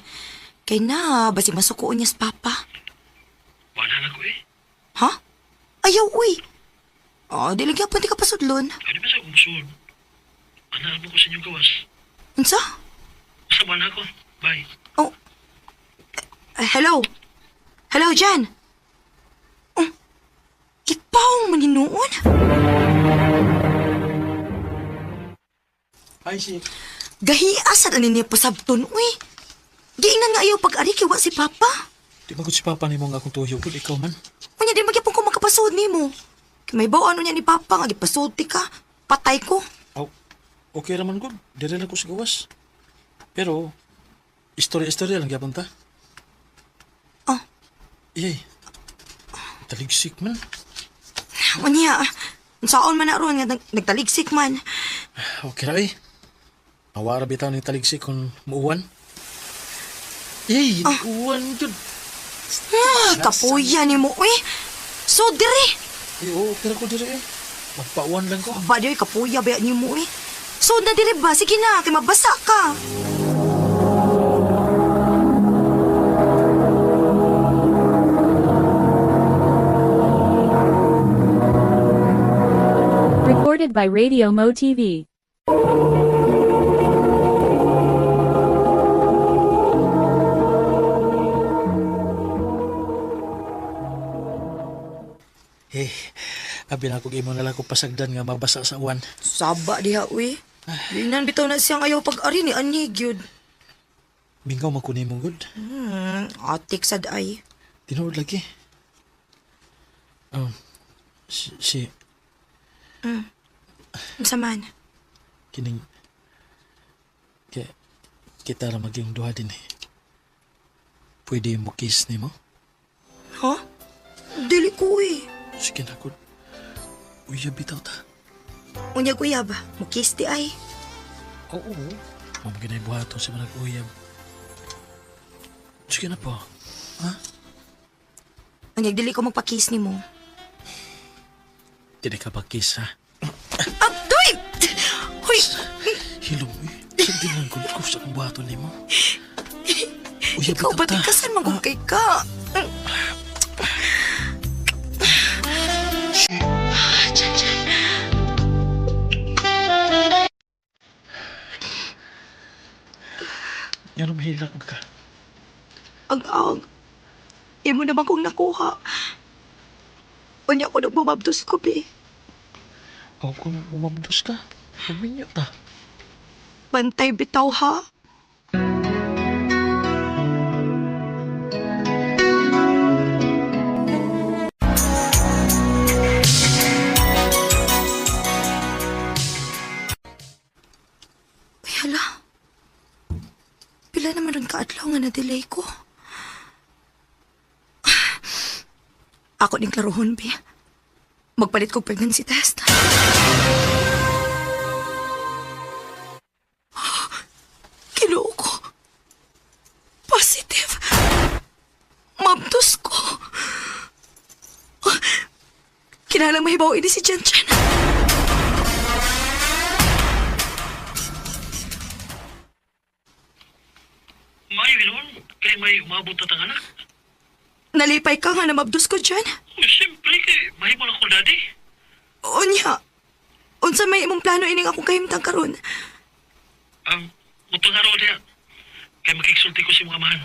Kay na, basi masukuon niya sa Papa. Wala na ko eh. Ha? Ayaw, uy. Oh, dili gyapon di ka pasudlon. Ano ba sa umsod? Ano mo ko sa inyong gawas? Unsa? Sama na ako. Bye. Oh. Hello? Hello, Jan? Oh. Ipaw man hinuon. Hi, si. Gahiasa na niya pasabton, uy. Giingnan nga ayaw pag-ari kay wa si Papa. Di magod si Papa nimo nga akong tuyo. Kung ikaw man. Unya di magyapon ko makapasod nimo. Kay may baw ano niya ni Papa nga gipasod ti ka. Patay ko. Aw, okay raman gud. Dire lang ko sa gawas. Pero, istorya-istorya lang gyapon ta. Oh. Iyay. Taligsik man. Unya, unsaon man na ron nga nagtaligsik man. Okay ra eh. Mawara bitaw ni taligsik kung muuwan. Iyay, uwan gud. Kapuya nimo, uy. So dire. Eh, oo, okay ra ko dire eh. Magpauwan lang ko. Ba di kapuya ba nimo eh. So na dire ba? Sige na, kay mabasa ka. Recorded by Radio Mo TV. Eh, abi na ko imo na lang ko pasagdan nga mabasa sa uwan. Saba diha, uy. Giingnan bitaw na siyang ayaw pag-ari ni ani gyud. Mingaw man ko nimo gud. Atik sad ay. Tinuod lagi. Si Unsa man? Kining kay kita ra maging duha din eh. Pwede mo kiss nimo? Ha? Dili ko eh. Sige na gud. Uyab bitaw ta. Unya uyab, mo kiss di ay. Oo. Mao man buhaton sa mga uyab. Sige na po. Ha? Unya dili ko magpa-kiss nimo. Dili ka pa-kiss ha? Abdoy! Hoy! Hilom eh. Hindi lang gud ko sa akong buhaton nimo. Uyab Ikaw bitaw ba ta. kasan man kay ka? Yan mahilak ka. Ang-ang. Imo naman kong nakuha. Unya ko nagmamabdos ko, be. O kung umabdos ka, uminyo ta. Bantay bitaw, ha? Uy, hala. Pila naman ron kaadlaw nga na-delay ko. Ako ning klarohon, be. Magpalit kog pregnancy test. Kinuo ko. Positive. Mabdos ko. Kinalang mahibaw ini si Jan Jan. Maayo ganoon, kay may umabot na tang anak. Nalipay ka nga na mabdos ko dyan. Siyempre, kay mahimo na ko, daddy. Unya, unsa may imong plano ining akong kahimtang karon? Ang utang araw niya, kay makiksulti ko si mga amahan.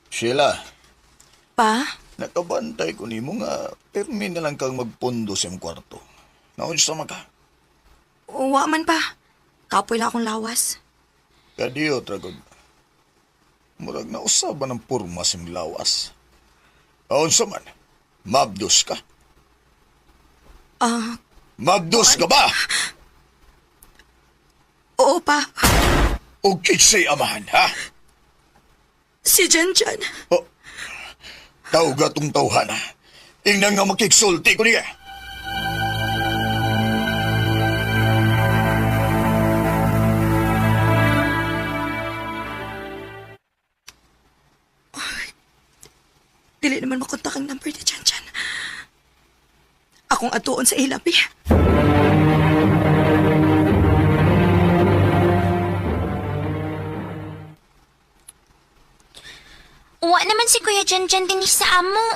Sheila, Pa? nakabantay ko nimo nga pirmi na lang kang magpundo sa imong kwarto. Naunsa man ka? Wa man pa. Kapoy lang akong lawas. Kadiyo, tragod. Murag na usaban ng purma sa imong lawas. Naunsa man? Mabdos ka? Mabdos ka ba? Oo pa, O kinsay amahan, ha? si Jan Jan. Oh, tawga tong tawhana. Ingnan nga makiksulti ko niya. Dili naman makontak ang number ni Jan Jan. Akong atuon sa ilabi. Wa naman si Kuya Jan Jan din sa amo.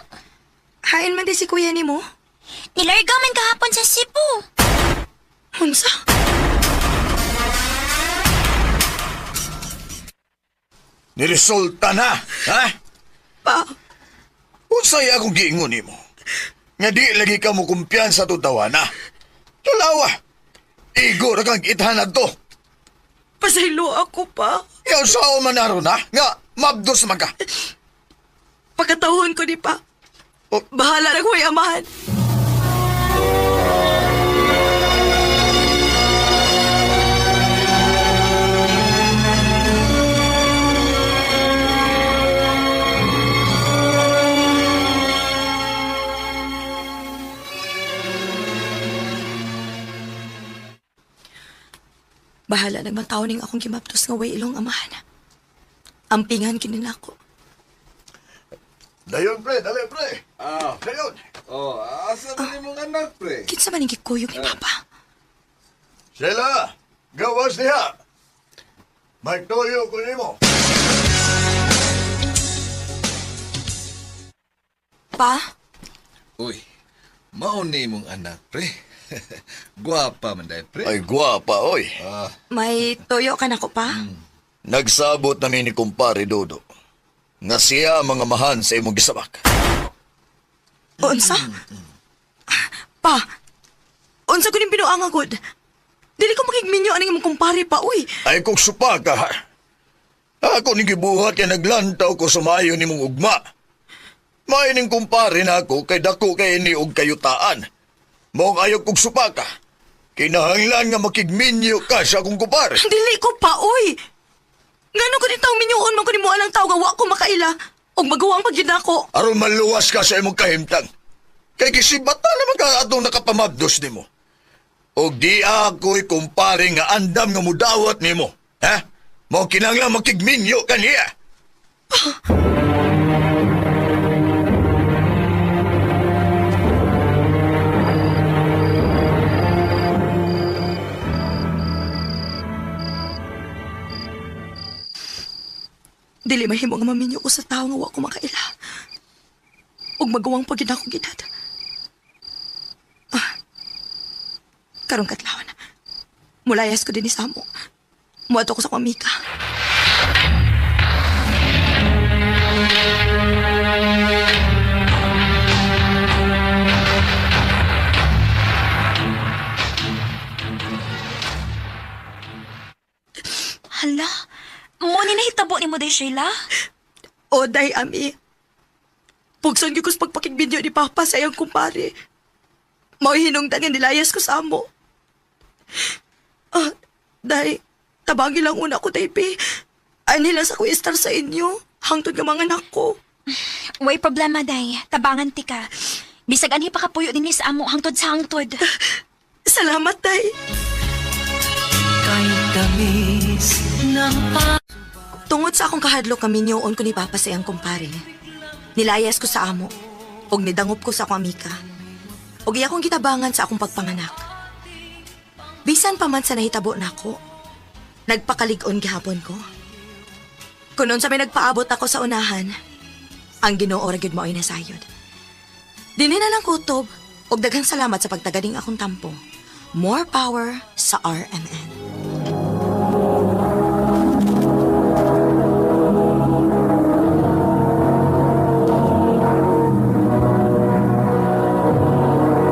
Hain man di si kuya nimo. Nilarga man kahapon sa Cebu. Unsa? Niresulta na, ha? Pa, Unsay akong giingon nimo? Nga di lagi ka mo kumpiyansa to tawana. Tulawa. Igo ra kang ithanad to. pasaylo ako pa. Yaw sa man aron ha? Nga mabdos man ka. Pagkatawon ko ni pa. Oh. Bahala na ko'y amahan. Bahala nagmataw ning akong gimaptos nga way ilong amahan. Ampingan kini nako. Dayon pre, dali pre. Ah. Dayon. Oh, asa man imong anak, pre? Kinsa man ning gikuyog ni Papa? Sheila, gawas diha. May tuyo ko nimo. Pa? Uy, mao ni imong anak, pre. Guwapa man dahil, pre. Ay gwapa oy. Ah, May tuyo ka nako pa? Nagsabot na mi ni kumpare Dodo. Nga siya mga mahan sa imong gisabak. Unsa? Pa, binuanga gud. Dili ko makigminyo aning imong kumpare pa, uy. Ay kung supa ka, ha? Ako ni gibuhat kay naglantaw ko sa maayo nimong ugma. Maayo ning kumpare na ako kay dako kay ni og kayutaan. Maong ayaw kog supa ka. Kinahanglan nga makigminyo ka sa akong kumpare. Dili ko pa, uy. Ngano ko din taong minyuon man ko nimo alang tao nga wa ko makaila. Og magawa ang pagyud nako. Aron maluwas ka sa imong kahimtang. Kay kisibata naman ka atong nakapamabdos nimo. Og di ako'y kumpare nga andam nga mudawat nimo. Ha? Mao kinahanglan makigminyo ka niya. Dili mahimo nga maminyo ko sa tao nga wa ko makaila. Ug magawang pag gyud akong edad. Ah. Karong katlawon. Mulayas ko din ni Samo. Muadto ko sa akong amika. Hala, mo ni nahitabo ni mo day, Sheila? O, day, ami. Pugson gyud ko sa pagpakigbidyo ni Papa sa iyang kumpare. Mao'y hinungdan nga nilayas ko sa amo. Ah, day, tabangin lang una ko, day, pe. Ani lang sa ko istar sa inyo. Hangtod nga mga anak ko. Way problema, day. Tabangan ti ka. Bisag anhi pa kapuyo dinhi sa amo hangtod sa hangtod. Salamat, day. Tungod sa akong kahadlok kami niyoon ko ni Papa sa iyang kumpare. Nilayas ko sa amo, ug nidangop ko sa akong amika. Ug iya akong gitabangan sa akong pagpanganak. Bisan pa man sa nahitabo nako, nagpakalig-on gihapon ko. Kunon sa may nagpaabot ako sa unahan, ang Ginoo ra gyud mao'y nasayod. Dinhi na lang kutob, ug daghang salamat sa pagtaganing akong tampo. More power sa RMN.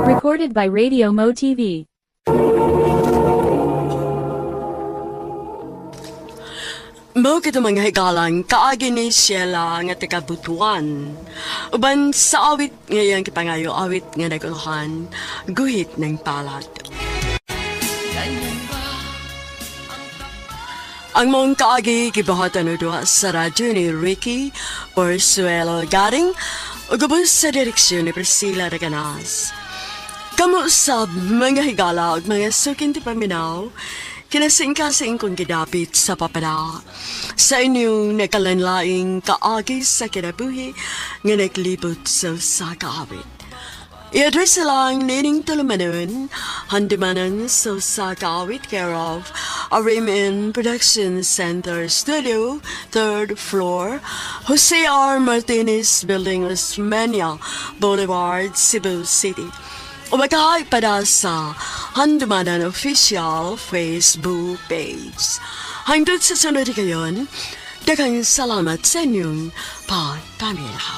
Recorded by Radio Mo TV. Mao kito mga higalang kaagi ni Sheila nga taga Butuan. Uban sa awit ngayang kipangayo awit nga naguluhan, guhit ng palad. Ang mong kaagi gibuhatan og duha sa radyo ni Ricky Porsuelo Garing ug ubos sa direksyon ni Priscilla Reganas. Kamo sab mga higala ug mga suking ti paminaw, kinasingkasing kong gidapit sa papada. Sa inyong nakalanlaing kaagi sa kinabuhi nga naglibot sa usa ka awit. I-address lang nining tulumanon, handumanan sa usa ka awit care of RMN Production Center Studio, 3rd floor, Jose R. Martinez Building, Osmeña Boulevard, Cebu City. O magkahay para sa Handumanan Official Facebook page. Hangtod sa sunod kayon, daghang salamat sa inyong pagpaminaw.